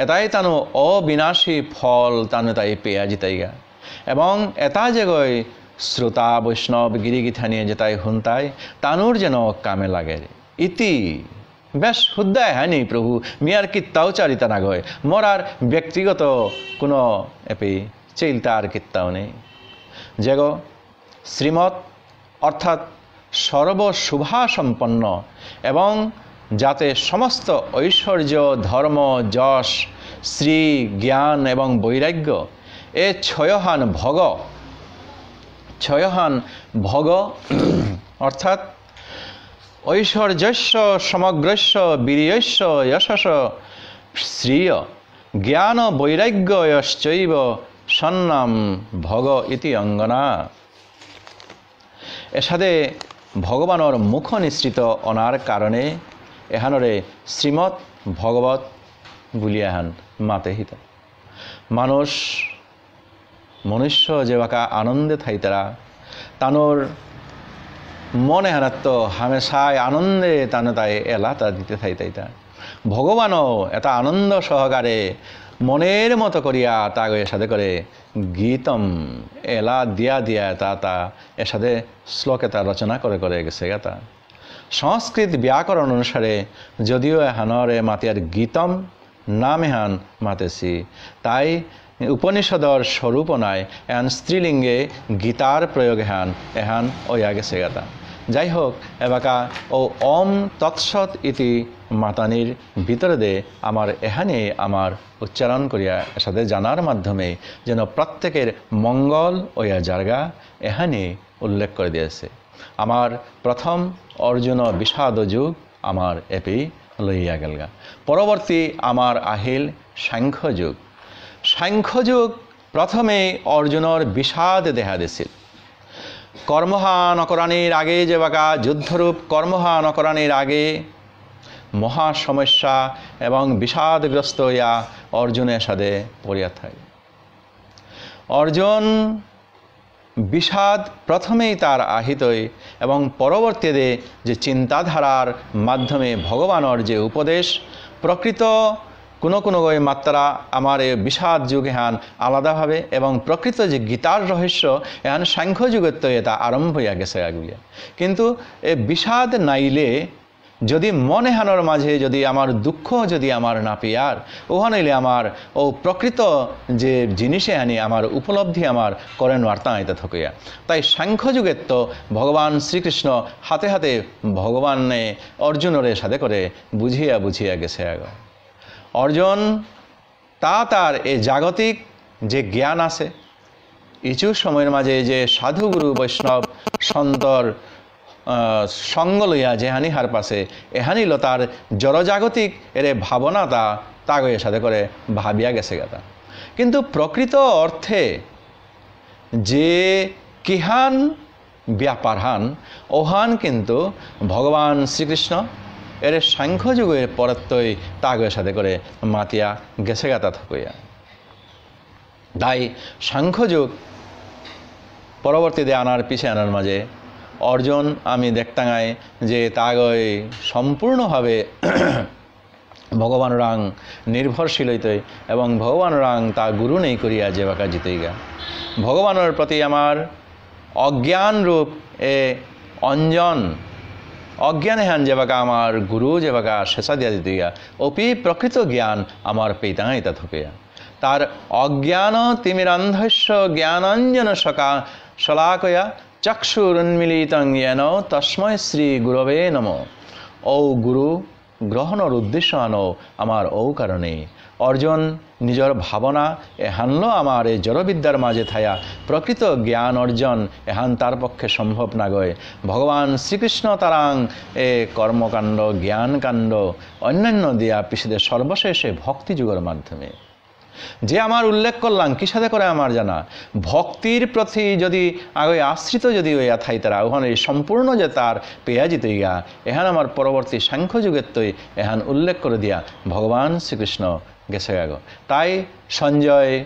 এতাই তানু অবিনাশী ফল তানু তাই পেয়া জিতাইগা। এবং এতা যেগই শ্রোতা বৈষ্ণব গিরি গিথানিয়ে যেতাই হুনতাই, তানুর যেন কামে লাগে। ইতি, বেশ হুদ্দায় হানি প্রভু, মিয়ার কিত্তাও চারিতা নাগয়, মোর আর ব্যক্তিগত কোনো এপি চিন্তা আর কিত্তাও নেই। যেগো শ্রীমৎ অর্থাৎ সর্বশোভাসম্পন্ন এবং যাতে সমস্ত ঐশ্বর্য, ধর্ম, যশ, শ্রী, জ্ঞান এবং বৈরাগ্য, এ ছয়হান ভগ, ছয়হান ভগ অর্থাৎ ঐশ্বর্যস্য সমগ্রস্য বীর্যস্য যশস্য শ্রিয় জ্ঞান বৈরাগ্য যশ্চৈব সন্নাম ভগ ইতি অঙ্গনা। এসাদে ভগবানর মুখ নিঃসৃত অনার কারণে এহানরে শ্রীমদ্ ভগবত বুলিয়া এহান মাতে হিতা। মানুষ, মনুষ্য যেবাকা আনন্দে থাইতারা, তানুর মন এহানাত্ত হামেশাই আনন্দে তানু তাই এলাতা দিতে থাইতাইতা। ভগবানও এটা আনন্দ সহকারে মনের মতো করিয়া তাগো এসাদে করে গীতম এলা দিয়া দিয়া তা তা এসাদে শ্লোক এটা রচনা করে করে গেছে গাতা। সংস্কৃত ব্যাকরণ অনুসারে যদিও এহানরে মাতিয়ার গীতম নাম এহান মাতেছি, তাই উপনিষদর স্বরূপ নাই এহান স্ত্রীলিঙ্গে গীতার প্রয়োগ এহান এহান ওয়া গেছে গাতা। যাই হোক, এবাকা ও ওম তৎসৎ ইতি মাতানির ভিতরে দে আমার এহানে আমার উচ্চারণ করিয়া এসাদে জানার মাধ্যমে যেন প্রত্যেকের মঙ্গল ওয়া জারগা এহানে উল্লেখ করে দিয়েছে। আমার প্রথম অর্জুন বিষাদ যুগ আমার এপেই লইয়া গেলগা। পরবর্তী আমার আহিল সাংখ্য যুগ। সাংখ্য যুগ প্রথমে অর্জুনর বিষাদ দেখা দিছিল। কর্মহান অকরানির আগে যেবাকা যুদ্ধরূপ কর্মহান অকরানির আগে মহা সমস্যা এবং বিষাদগ্রস্ত হইয়া অর্জুনের সাথে পড়িয়া থাকে। অর্জুন বিষাদ প্রথমেই তার আহিতই এবং পরবর্তীতে যে চিন্তাধারার মাধ্যমে ভগবানর যে উপদেশ প্রকৃত কোনো কোনো গই মাত্রা আমার এই বিষাদ যুগ এহান আলাদাভাবে এবং প্রকৃত যে গীতার রহস্য এহান সাংখ্য যুগেত্ত এটা আরম্ভ হইয়া গেছে আগুলিয়া। কিন্তু এ বিষাদ নাইলে যদি মন এহানর মাঝে যদি আমার দুঃখ যদি আমার না পিয়ার, ওহান হইলে আমার ও প্রকৃত যে জিনিস এহানি আমার উপলব্ধি আমার করে নোয়ারতা আইতা থকইয়া। তাই সাংখ্য যুগেত্ত ভগবান শ্রীকৃষ্ণ হাতে হাতে ভগবানে অর্জুনরে সাথে করে বুঝিয়া বুঝিয়া গেছে আগ। অর্জুন তা তার এ জাগতিক যে জ্ঞান আছে, ইচু সময়র মাঝে যে সাধু গুরু বৈষ্ণব সন্তর, আহ, সঙ্গ লইয়া যেহানি হারপাসে, এহানি লো তার জড়জাগতিক এরে ভাবনা তা তাগয়ে সাথে করে ভাবিয়া গেছে গাতা। কিন্তু প্রকৃত অর্থে যে কিহান ব্যাপারহান, ওহান কিন্তু ভগবান শ্রীকৃষ্ণ এরে সাংখ্য যুগের পরত্তই তাগের সাথে করে মাতিয়া গেছে গাতা থকইয়া। তাই সাংখ্য যুগ পরবর্তীতে আনার পিছে আনার মাঝে অর্জুন আমি দেখতাঙাই যে তাগই সম্পূর্ণভাবে ভগবানরাং নির্ভরশীল হইতই এবং ভগবানরাং তা গুরু নেই করিয়া যেবাকা জিতইগা। ভগবানর প্রতি আমার অজ্ঞান রূপ এ অঞ্জন, অজ্ঞান এহান যেবাকা আমার গুরু যেবাকা শেষা দিয়া জিতইগা, অপি প্রকৃত জ্ঞান আমার পেইতাঙাই তা থকইয়া। তার অজ্ঞান তিমিরান্ধস্য জ্ঞানাঞ্জন শকা-, শলাকয়া চক্ষুরুন্মিলিতং যেন তস্মৈ শ্রী গুরবে নমঃ। ও গুরু গ্রহণর উদ্দেশ্য আনো আমার ঔ কারণে। অর্জুন নিজর ভাবনা এহানলো আমার এ জড়বিদ্যার মাঝে থায়া প্রকৃত জ্ঞান অর্জন এহান তার পক্ষে সম্ভব নাগয়। ভগবান শ্রীকৃষ্ণ তারাং এ কর্মকাণ্ড, জ্ঞানকাণ্ড, অন্যান্য দিয়া পিছেদে সর্বশেষে ভক্তি যোগর মাধ্যমে যে আমার উল্লেখ করলাম, কিসাদে করে আমার জানা, ভক্তির প্রতি যদি আগে আশ্রিত যদি হইয়া থাইতারা, ওখানে সম্পূর্ণ যে তার পেয়া জিতইগা, এহান আমার পরবর্তী সাংখ্য যুগেত্তই এহান উল্লেখ করে দিয়া ভগবান শ্রীকৃষ্ণ গেছে গাগো। তাই সঞ্জয়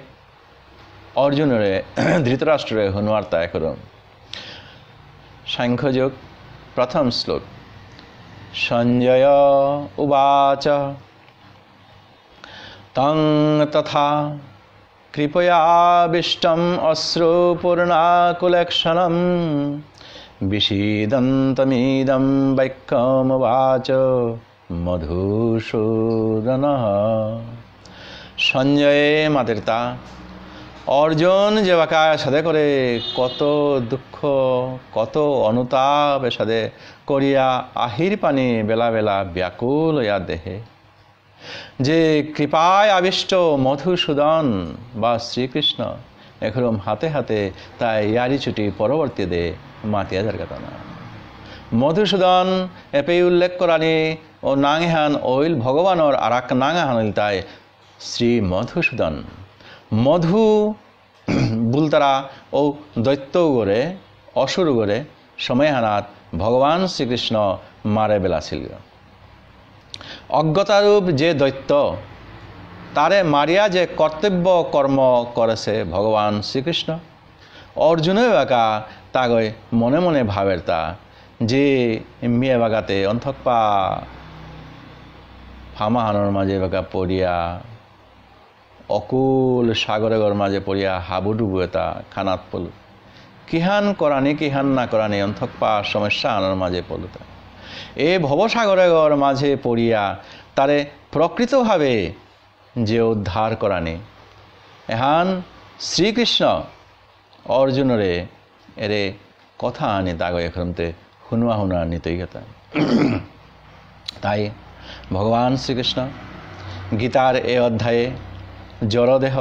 অর্জুনরে ধৃতরাষ্ট্ররে হনুয়ার্তা এখন সাংখ্য যোগ প্রথম শ্লোক। সঞ্জয় উবাচ। তং তথা কৃপয়াবিষ্টম অশ্রুপূর্ণাকুলেক্ষণম। বিষীদন্তমিদম বাক্যমুবাচ মধুসূদন। সঞ্জয়ে মাতেরতা অর্জুন যেবাকা সাদে করে কত দুঃখ, কত অনুতাপ এসাদে করিয়া আহির পানি বেলা বেলা ব্যাকুল হইয়া দেহে। যে কৃপায় আবিষ্ট মধুসূদন বা শ্রীকৃষ্ণ, এখরম হাতে হাতে তাই ইয়ারি চুটি পরবর্তী দে মাতিয়া যারগাতানা। মধুসূদন এপেই উল্লেখ করানি ও নাঙেহান ওইল ভগবানর আরাক নাঙেহান ইল তাই শ্রী মধুসূদন। মধু বুলতারা ও দৈত্য উগরে, অসুর উগরে, সময়হানাত ভগবান শ্রীকৃষ্ণ মারে বেলাসিল। অজ্ঞতারূপ যে দৈত্য, তারে মারিয়া যে কর্তব্য কর্ম করেছে ভগবান শ্রীকৃষ্ণ, অর্জুনও এবাকা তাগই মনে মনে ভাবেরতা যে মি এবাকাতে অন্থকপা ফামাহানর মাঝে এবাকা পড়িয়া অকুল সাগরগর মাঝে পড়িয়া হাবুডুবু এতা খানাত পলু। কিহান করানি, কিহান না করানি, অন্থকপা সমস্যা আনার মাঝে পলুতা। এ ভবসাগরগর মাঝে পড়িয়া তারে প্রকৃতভাবে যে উদ্ধার করানি। এহান শ্রীকৃষ্ণ অর্জুনরে এরে কথা আনি তাগো এখনতে হুনুয়া হুনুয়া নিতই কথা। তাই ভগবান শ্রীকৃষ্ণ গীতার এ অধ্যায়ে জড়দেহ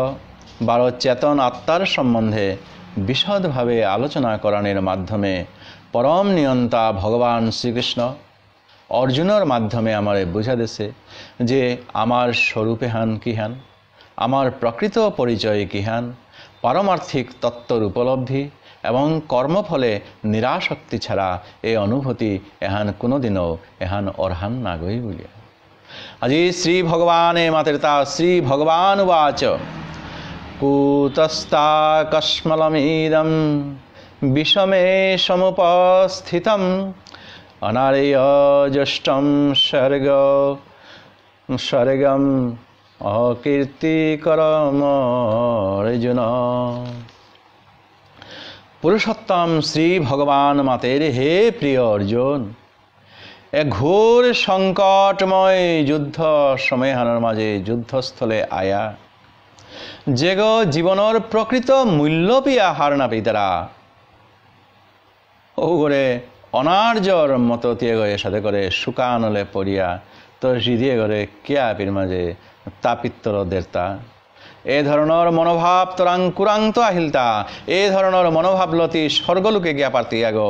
বারো চেতন আত্মার সম্বন্ধে বিশদভাবে আলোচনা করানির মাধ্যমে পরম নিয়ন্তা ভগবান শ্রীকৃষ্ণ অর্জুনর মাধ্যমে আমারে বুঝা দেছে যে আমার স্বরূপেহান কিহান, আমার প্রকৃত পরিচয় কিহান, পারমার্থিক তত্ত্বর উপলব্ধি এবং কর্মফলে নিরাসক্তি ছাড়া এ অনুভূতি এহান কোনোদিনও এহান অরহান নাগই বুলিয়া। আজি শ্রী ভগবানে মাতেরতা শ্রী ভগবান উবাচ, কুতস্তা কস্মলমিদম বিষমে সমুপস্থিতম অনার্য জষ্টম স্বর্গ স্বর্গম অকীর্তিকরম অর্জুন। পুরুষোত্তম শ্রী ভগবান মাতের, হে প্রিয় অর্জুন, এ ঘোর সংকটময় যুদ্ধ সময়হানর মাঝে যুদ্ধস্থলে আয়া যেগো জীবনর প্রকৃত মূল্য পিয়া হার না পেইতারা, ও করে অনার্যর মতো তিয়েগো এসাদে করে শুকানলে পড়িয়া তো হৃদয় করে কিয়া পির মাঝে তাপিত্তর দেরতা। এ ধরনের মনোভাব তোরাং কুরাং তো আহিলতা, এ ধরনের মনোভাব লতি স্বর্গলোকে গিয়া পারতে আগো,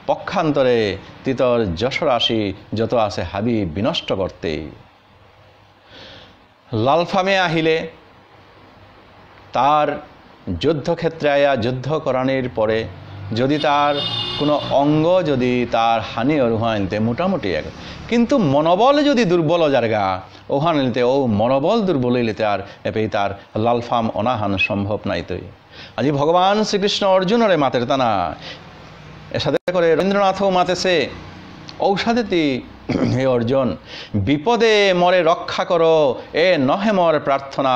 পক্ষান্তরে তিতর যশরাশি যত আছে হাবি বিনষ্ট করতে। লালফামে আহিলে তার যুদ্ধক্ষেত্রে আয়া যুদ্ধ করানির পরে যদি তার কোনো অঙ্গ যদি তার হানি অরুহানতে মোটামুটি এক, কিন্তু মনোবল যদি দুর্বল জারগা, ওহান ইলতে ও মনোবল দুর্বল ইলতে আর এপেই তার লালফাম অনাহান সম্ভব নাইতই। আজি ভগবান শ্রীকৃষ্ণ অর্জুনরে মাতের তানা, এসাদে করে রবীন্দ্রনাথও মাতেছে, ঔসাদে তি, হে অর্জুন, বিপদে মরে রক্ষা করো, এ নহে মোর প্রার্থনা,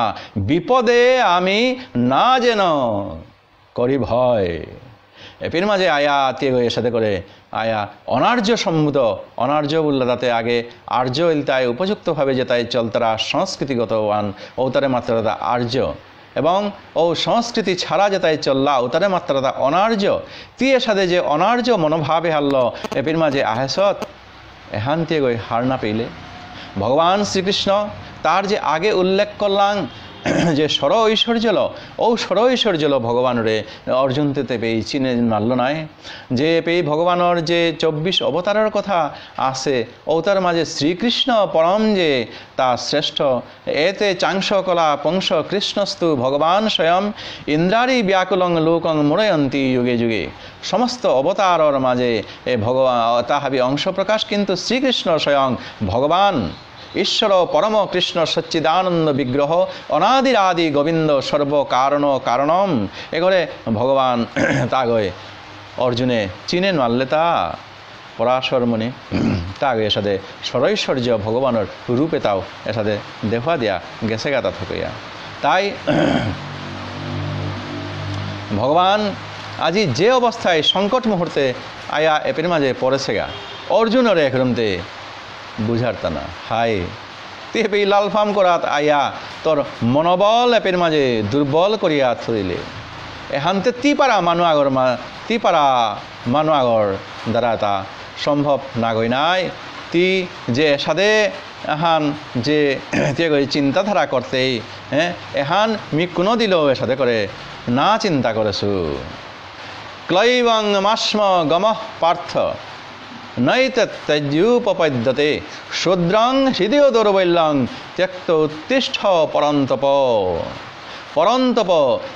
বিপদে আমি না যেন করি ভয়। এপির মাঝে আয়া তিয়েগো এসাদে করে আয়া অনার্য সম্মুত, অনার্য বুললে তাতে আগে আর্য ইলতাই উপযুক্তভাবে যেতাই চলতারা সংস্কৃতিগত ওয়ান, ঔতারে মাত্রাতা আর্য। এবং ও সংস্কৃতি ছাড়া যেতাই চললা, ঔতারে মাত্রাতা অনার্য। তি এসাদে যে অনার্য মনোভাবে হারল, এপির মাঝে আহেসত, এহান তিয়েগই হার না পেইলে। ভগবান শ্রীকৃষ্ণ তার যে আগে উল্লেখ করলাম, যে ষড় ঐশ্বর্যল, ও ষড় ঐশ্বর্যল ভগবানরে অর্জুন তেতে পেই চিনে মারল নাই। যে পেই ভগবানর যে চব্বিশ অবতারর কথা আছে, ঔতার মাঝে শ্রীকৃষ্ণ পরম যে তা শ্রেষ্ঠ। এতে চাংশ কলা পংশ কৃষ্ণস্তু ভগবান স্বয়ং ইন্দ্রারি ব্যাকুলং লোকং মোড়য়ন্তি যুগে যুগে। সমস্ত অবতারর মাঝে এ ভগবান তা হাবি অংশ প্রকাশ, কিন্তু শ্রীকৃষ্ণ স্বয়ং ভগবান ঈশ্বর পরম কৃষ্ণ সচ্চিদানন্দ বিগ্রহ অনাদিরাদি গোবিন্দ সর্ব কারণ কারণম। এগরে ভগবান তাগয় অর্জুনে চিনে নারলে তা পরাশর মুনি তাগয় এসাদে ষড়ৈশ্বর্য ভগবানর রূপে তাও এসাদে দেখা দিয়া গেছে গাতা থকইয়া। তাই ভগবান আজি যে অবস্থায় সংকট মুহূর্তে আয়া এপের মাঝে পড়েছেগা, অর্জুনরে একরমতে বুঝার তানা, হাই, তি এপেই লালফাম করাত আয়া তোর মনোবল এপের মাঝে দুর্বল করিয়া থইলে। এহানতে তি পারা মানু আগর মা-, তি পারা মানু আগর দ্বারা তা সম্ভব নাগই নাই। তি যে এসাদে এহান যে তি এগই চিন্তাধারা করতেই, হ্যাঁ, এহান মি কোনো দিলেও এসাদে করে না চিন্তা করেছু। ক্লৈবং মাস্ম গমঃ পার্থ নৈতত্তেজ্যুপপদ্যতে শূদ্রং হৃদয় দৌর্বল্যং ত্যক্ত উত্তিষ্ঠ পরন্তপ। পরন্তপ,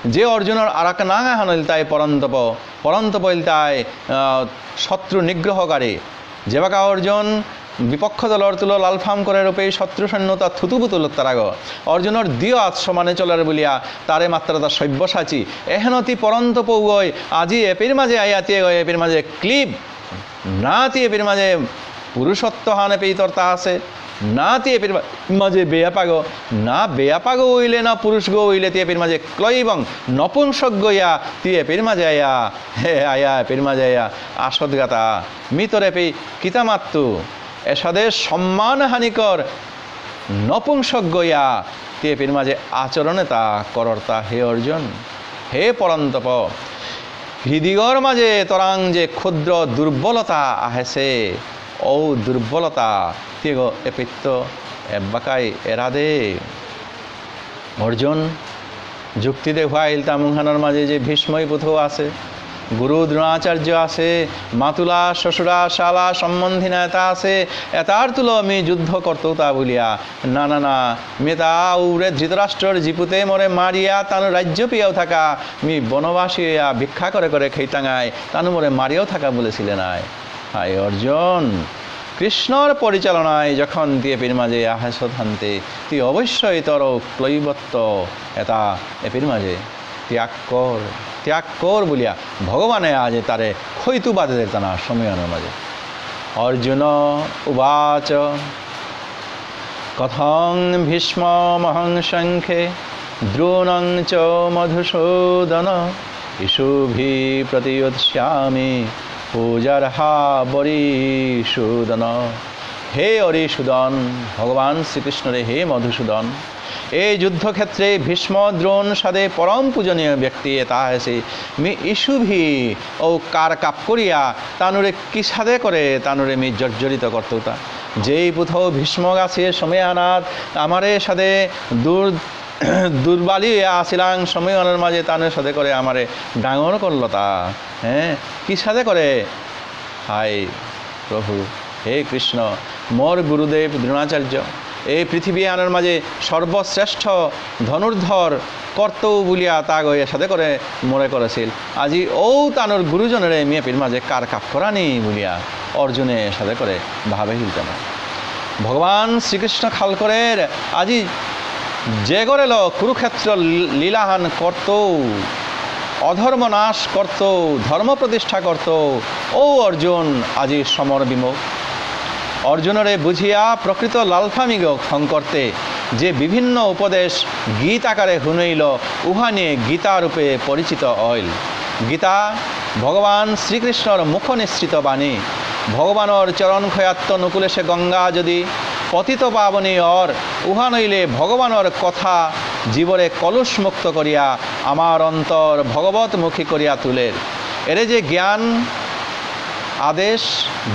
যে অর্জুনর আরাক নাঙ আহান ইলতাই পরন্তপ, পরন্তপ ইলতাই, আহ, শত্রু নিগ্রহকারী। যেবাকা অর্জুন বিপক্ষ দলর তুলো লালফাম করে রূপে শত্রু সৈন্য তা থুতুবুতুল তারাগ। অর্জুনর দিয় আত সমানে চলার বুলিয়া তারে মাত্র তা সব্যসাচী। এহেন তি পরন্তপ গই আজি এপির মাঝে আয়া তি গই এপির মাঝে ক্লিব। না তি এপির মাঝে পুরুষত্ব হান এপেই তরতা আছে, না তি এপির মা-, মাঝে বেয়াপাগ, না বেয়াপাগ হইলে না পুরুষগ হইলে তি এপির মাঝে ক্লৈবং নপুংসক গইয়া তি এপির মাঝে আয়া, হে আয়া এপির মাঝে আয়া আসদগাতা। মি তরে এপেই কিতা মাত্তু, এসাদে সম্মান হানিকর নপুংসক গইয়া তি এপির মাঝে আচরণে তা করর্তা হে অর্জুন, হে পরন্তপ। হৃদিগর মাঝে তরাং যে ক্ষুদ্র দুর্বলতা আহেছে, ঔ দুর্বলতা তিগ এপিত্ত এব্বাকাই এরাদে। অর্জুন যুক্তি দেহুয়াইল তামুহানর মাঝে যে ভীষ্মই পুথৌ আছে, গুরু দ্রোণাচার্য আছে, মাতুলা, শ্বশুরা, শালা, সম্বন্ধী না এতা আছে, এতার তুলো মি যুদ্ধ করতৌ তা বুলিয়া। না, না, না, মি তা উরে ধৃতরাষ্ট্রর জিপুতে মোরে মারিয়া তানু রাজ্য পিয়াও থাকা, মি বনবাসী হইয়া ভিক্ষা করে করে খেইতাঙাই, তানু মোরে মারিয়াও থাকা বলেছিলে নাই। হাই অর্জুন, কৃষ্ণর পরিচালনায় যখন তি এপির মাঝে আহেছ থানতে, তি অবশ্যই তর ক্লৈবত্ব এতা এপির মাঝে ত্যাগ কর, ত্যাগ কর বুলিয়া ভগবানে আজ তারে খৈতু বাদে দের তানা সময়হানর মাঝে। অর্জুন উবাচ, কথং ভীষ্মমহং সংখ্যে দ্রোণং চ মধুসূদন, ইষুভি প্রতিযোৎস্যামি পূজার্হা বরিষূদন। হে অরিষূদন, ভগবান শ্রীকৃষ্ণরে হে মধুসূদন, এই যুদ্ধক্ষেত্রে ভীষ্ম দ্রোণ সাদে পরম পূজনীয় ব্যক্তি এতা হেসি মি ইষুভি ঔ কার কাপ করিয়া তানুরে কিসাদে করে তানুরে মি জর্জরিত করতৌতা। যেই পুথৌ ভীষ্ম গাছে সময় আনাত আমারে সাদে দূর দুর্বালি আসিলাং সময়হানর মাঝে তানুর সাদে করে আমারে ডাঙর করলতা। হ্যাঁ, কিসাদে করে? হাই প্রভু, হে কৃষ্ণ, মোর গুরুদেব দ্রোণাচার্য, এই পৃথিবী আনর মাঝে সর্বশ্রেষ্ঠ ধনুর্ধর কর্তৌ বুলিয়া তাগ এসাদে করে মোরে করেছিল। আজি ঔ তানুর গুরুজনরে মি এপির মাঝে কার কাপ করানি বুলিয়া অর্জুনে এসাদে করে ভাবে হিলতে না। ভগবান শ্রীকৃষ্ণ খাল করের আজি যে গরেল কুরুক্ষেত্র লী-, লীলাহান করতৌ, অধর্ম নাশ করতৌ, ধর্ম প্রতিষ্ঠা করতৌ, ঔ অর্জুন আজি সমর বিমুখ। অর্জুনরে বুঝিয়া প্রকৃত লালফামিগ খং করতে যে বিভিন্ন উপদেশ গীত আকারে হুনইল, উহা নিয়ে গীতা রূপে পরিচিত অইল। গীতা ভগবান শ্রীকৃষ্ণর মুখ নিঃসৃত বাণী। ভগবানর চরণ ক্ষয়াত্ত নুকুলেশে গঙ্গা যদি পতিত পাবনী অর, উহা নইলে ভগবানর কথা জীবরে কলুষ মুক্ত করিয়া আমার অন্তর ভগবতমুখী করিয়া তুলের। এরে যে জ্ঞান আদেশ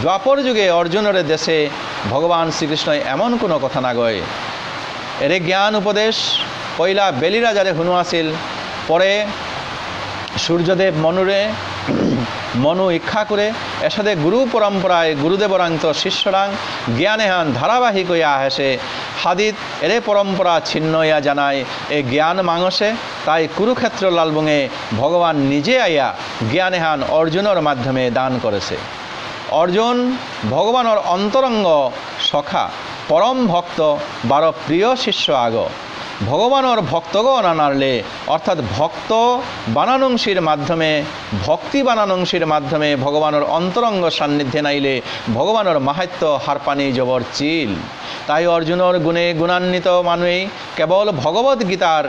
দ্বাপর যুগে অর্জুনরে দেশে ভগবান শ্রীকৃষ্ণ এমন কোনো কথা না গয়। এরে জ্ঞান উপদেশ পইলা বেলি রাজারে হুনুয়াছিল, পরে সূর্যদেব মনুরে মনু ইচ্ছা করে এসাদে গুরু পরম্পরায় গুরুদেবরাংত শিষ্যরাং জ্ঞান এহান ধারাবাহিক হইয়া আহেসে। হাদিত এরে পরম্পরা ছিন্ন হইয়া জানায় এ জ্ঞান মাঙসে, তাই কুরুক্ষেত্র লালবুঙে ভগবান নিজে আইয়া জ্ঞান এহান অর্জুনর মাধ্যমে দান করেসে। অর্জুন ভগবানর অন্তরঙ্গ সখা, পরম ভক্ত, বারো প্রিয় শিষ্য আগ। ভগবানর ভক্তগ অনানারলে, অর্থাৎ ভক্ত বানানুংসির মাধ্যমে, ভক্তি বানানুংসির মাধ্যমে ভগবানর অন্তরঙ্গ সান্নিধ্যে নাইলে ভগবানর মাহাত্ম্য হারপানি জবর চিল। তাই অর্জুনর গুণে গুণান্বিত মানুই কেবল ভগবত গীতার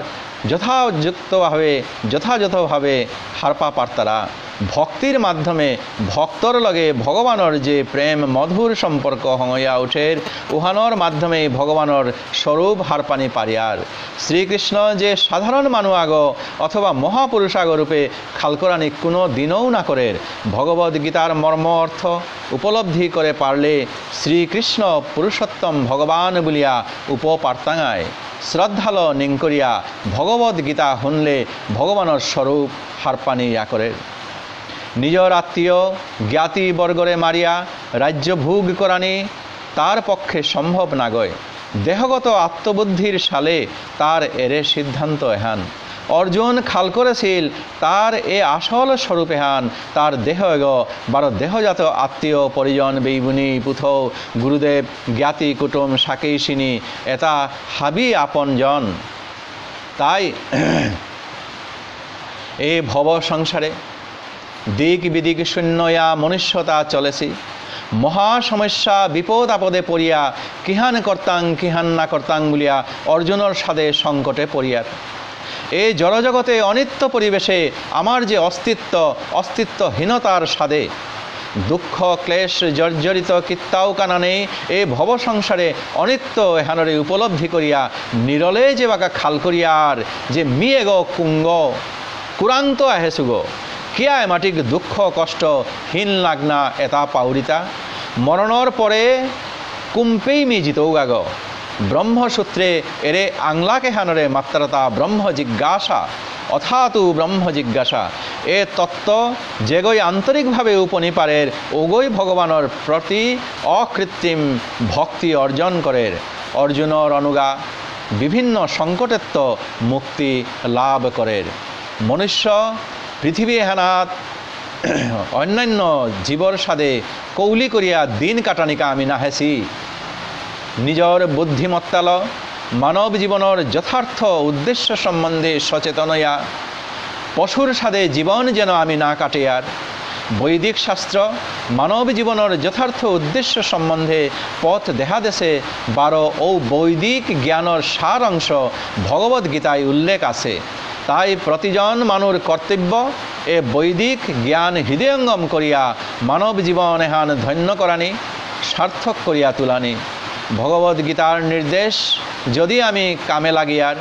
যথাযুক্তভাবে, যথাযথভাবে হারপা পারতারা। ভক্তির মাধ্যমে ভক্তর লগে ভগবানর যে প্রেম মধুর সম্পর্ক হঙয়া উঠের, উহানর মাধ্যমে ভগবানর স্বরূপ হারপানি পারিয়ার। শ্রীকৃষ্ণ যে সাধারণ মানু আগ অথবা মহাপুরুষ আগ রূপে খালকরানি কোনো দিনও না করের। ভগবত গীতার মর্ম অর্থ উপলব্ধি করে পারলে শ্রীকৃষ্ণ পুরুষোত্তম ভগবান বুলিয়া উপ পারতাঙায়। শ্রদ্ধাল নিংকরিয়া ভগবত গীতা হুনলে ভগবানর স্বরূপ হারপানি ইয়া করের। নিজর আত্মীয় জ্ঞাতি বর্গরে মারিয়া রাজ্য ভোগ করানি তার পক্ষে সম্ভব নাগয়। দেহগত আত্মবুদ্ধির সালে তার এরে সিদ্ধান্ত এহান। অর্জুন খাল করেসিল তার এ আসল স্বরূপ এহান, তার দেহ এগ বারো দেহজাত আত্মীয় পরিজন বেইবুনি পুথৌ গুরুদেব জ্ঞাতি কুটুম সাকেইসিনি এতা হাবি আপনজন। তাই এ ভব সংসারে দিক বিদিক শূন্য ইয়া মনুষ্যতা চলেসি। মহা সমস্যা বিপদ আপদে পড়িয়া কিহান করতাং কিহান না করতাং বুলিয়া অর্জুনর সাদে সংকটে পড়িয়ার। এ জড়জগতে অনিত্য পরিবেশে আমার যে অস্তিত্ব, অস্তিত্বহীনতার সাদে দুঃখ ক্লেশ জর্জরিত কিত্তাও কানা নেই। এ ভব সংসারে অনিত্য এহানরে উপলব্ধি করিয়া নিরলে যে বাকা খাল করিয়ার যে মি এগ কুঙগ কুরাংত আহেসুগ, কিয়া এমাটিক দুঃখ কষ্ট হীন লাগনা এতা পাউরিতা। মরণর পরে কুম্পেই মি জিতৌগাগ। ব্রহ্মসূত্রে এরে আংলাক এহানরে মাত্রাতা ব্রহ্ম জিজ্ঞাসা, অথাতু ব্রহ্ম জিজ্ঞাসা। এ তত্ত্ব যেগই আন্তরিকভাবে উপনি পারের, ওগই ভগবানর প্রতি অকৃত্রিম ভক্তি অর্জন করের। অর্জুনর অনুগা বিভিন্ন সংকটেত্ত মুক্তি লাভ করের। মনুষ্য পৃথিবী এহানাত অন্যান্য জীবর সাদে কৌলি করিয়া দিন কাটানিকা আমি নাহেসি। নিজর বুদ্ধিমত্তাল মানব জীবনর যথার্থ উদ্দেশ্য সম্বন্ধে সচেতন ইয়া পশুর সাদে জীবন যেন আমি না কাটিয়ার। বৈদিক শাস্ত্র মানব জীবনর যথার্থ উদ্দেশ্য সম্বন্ধে পথ দেহা দেসে বারো ঔ বৈদিক জ্ঞানর সার অংশ ভগবত গীতায় উল্লেখ আছে। তাই প্রতিজন মানুর কর্তব্য এ বৈদিক জ্ঞান হৃদয়ঙ্গম করিয়া মানব জীবন এহান ধন্য করানি, সার্থক করিয়া তুলানি। ভগবত গীতার নির্দেশ যদি আমি কামে লাগিয়ার,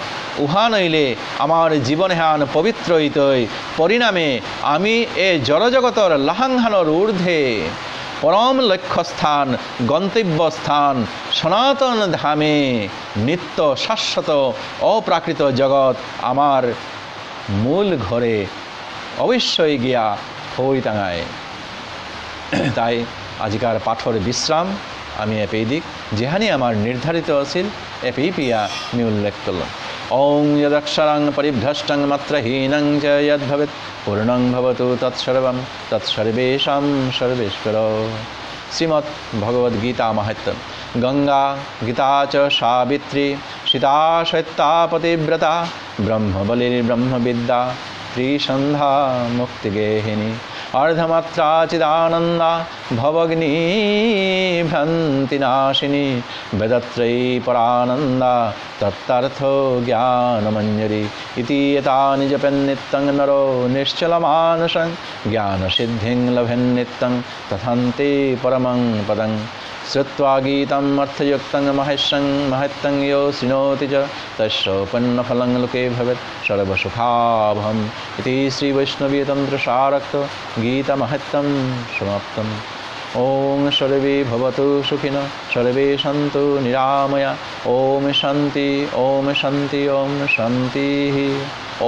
উহা নইলে আমার জীবন এহান পবিত্র ইতই। পরিণামে আমি এ জড়জগতর লাহাংহানর ঊর্ধ্বে পরম লক্ষ্যস্থান, গন্তব্যস্থান, সনাতন ধামে নিত্য শাশ্বত অপ্রাকৃত জগৎ আমার মূল ঘরে অবশ্যই গিয়া থইতাঙাই। তাই আজিকার পাঠর বিশ্রাম আমি এপেই দিক, যেহানি আমার নির্ধারিত আছিল, এপেই পিয়া মি উল্লেখ করলাম। ওং যদক্ষরং পরিভ্রষ্টং মাত্রহীনং চ যদ্ভবেৎ পূর্ণং ভবতু তৎসর্বম তৎসর্বেষাং সর্বেশ্বর। শ্রীমদ্ ভগবদ্ গীতা মাহাত্ম্যম। গঙ্গা, গীতা চ সাবিত্রী, সীতা সত্যা পতিব্রতা, ব্রহ্মবলির্ব্রহ্মবিদ্যা, ত্রিসন্ধ্যা মুক্তিগেহিনী। অর্ধমাত্রা চিদানন্দা, ভবঘ্নী ভ্রান্তিনাশিনী, বেদত্রয়ী পরানন্দা, তত্ত্বার্থ জ্ঞানমঞ্জরী। ইতি এতানি জপেন্নিত্যং নরো নিশ্চলমানসং, জ্ঞানসিদ্ধিং লভেন্নিত্যং তথান্তে পরমং পদং। শ্রুত্বা গীতম অর্থযুক্তং মহেশ্বং মহত্যং যো শৃণোতি চ, তস্য পুণ্যফলং লোকে ভবেৎ সর্বসুখাবহম। ইতি শ্রী বৈষ্ণবীয় তন্ত্র সারোক্ত গীতা মহত্যম সমাপ্তম। ওম সর্বে ভবতু সুখিন, সর্বে সন্তু নিরাময়া। ওম শান্তি, ওম শান্তি, ওম শান্তি।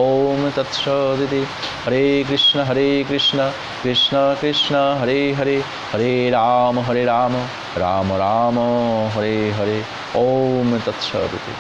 ওম তৎসদিতি। হরে কৃষ্ণ, হরে কৃষ্ণ, কৃষ্ণ কৃষ্ণ, হরে হরে, হরে রাম, হরে রাম, রাম রাম, হরে হরে। ওম তৎসদিতি।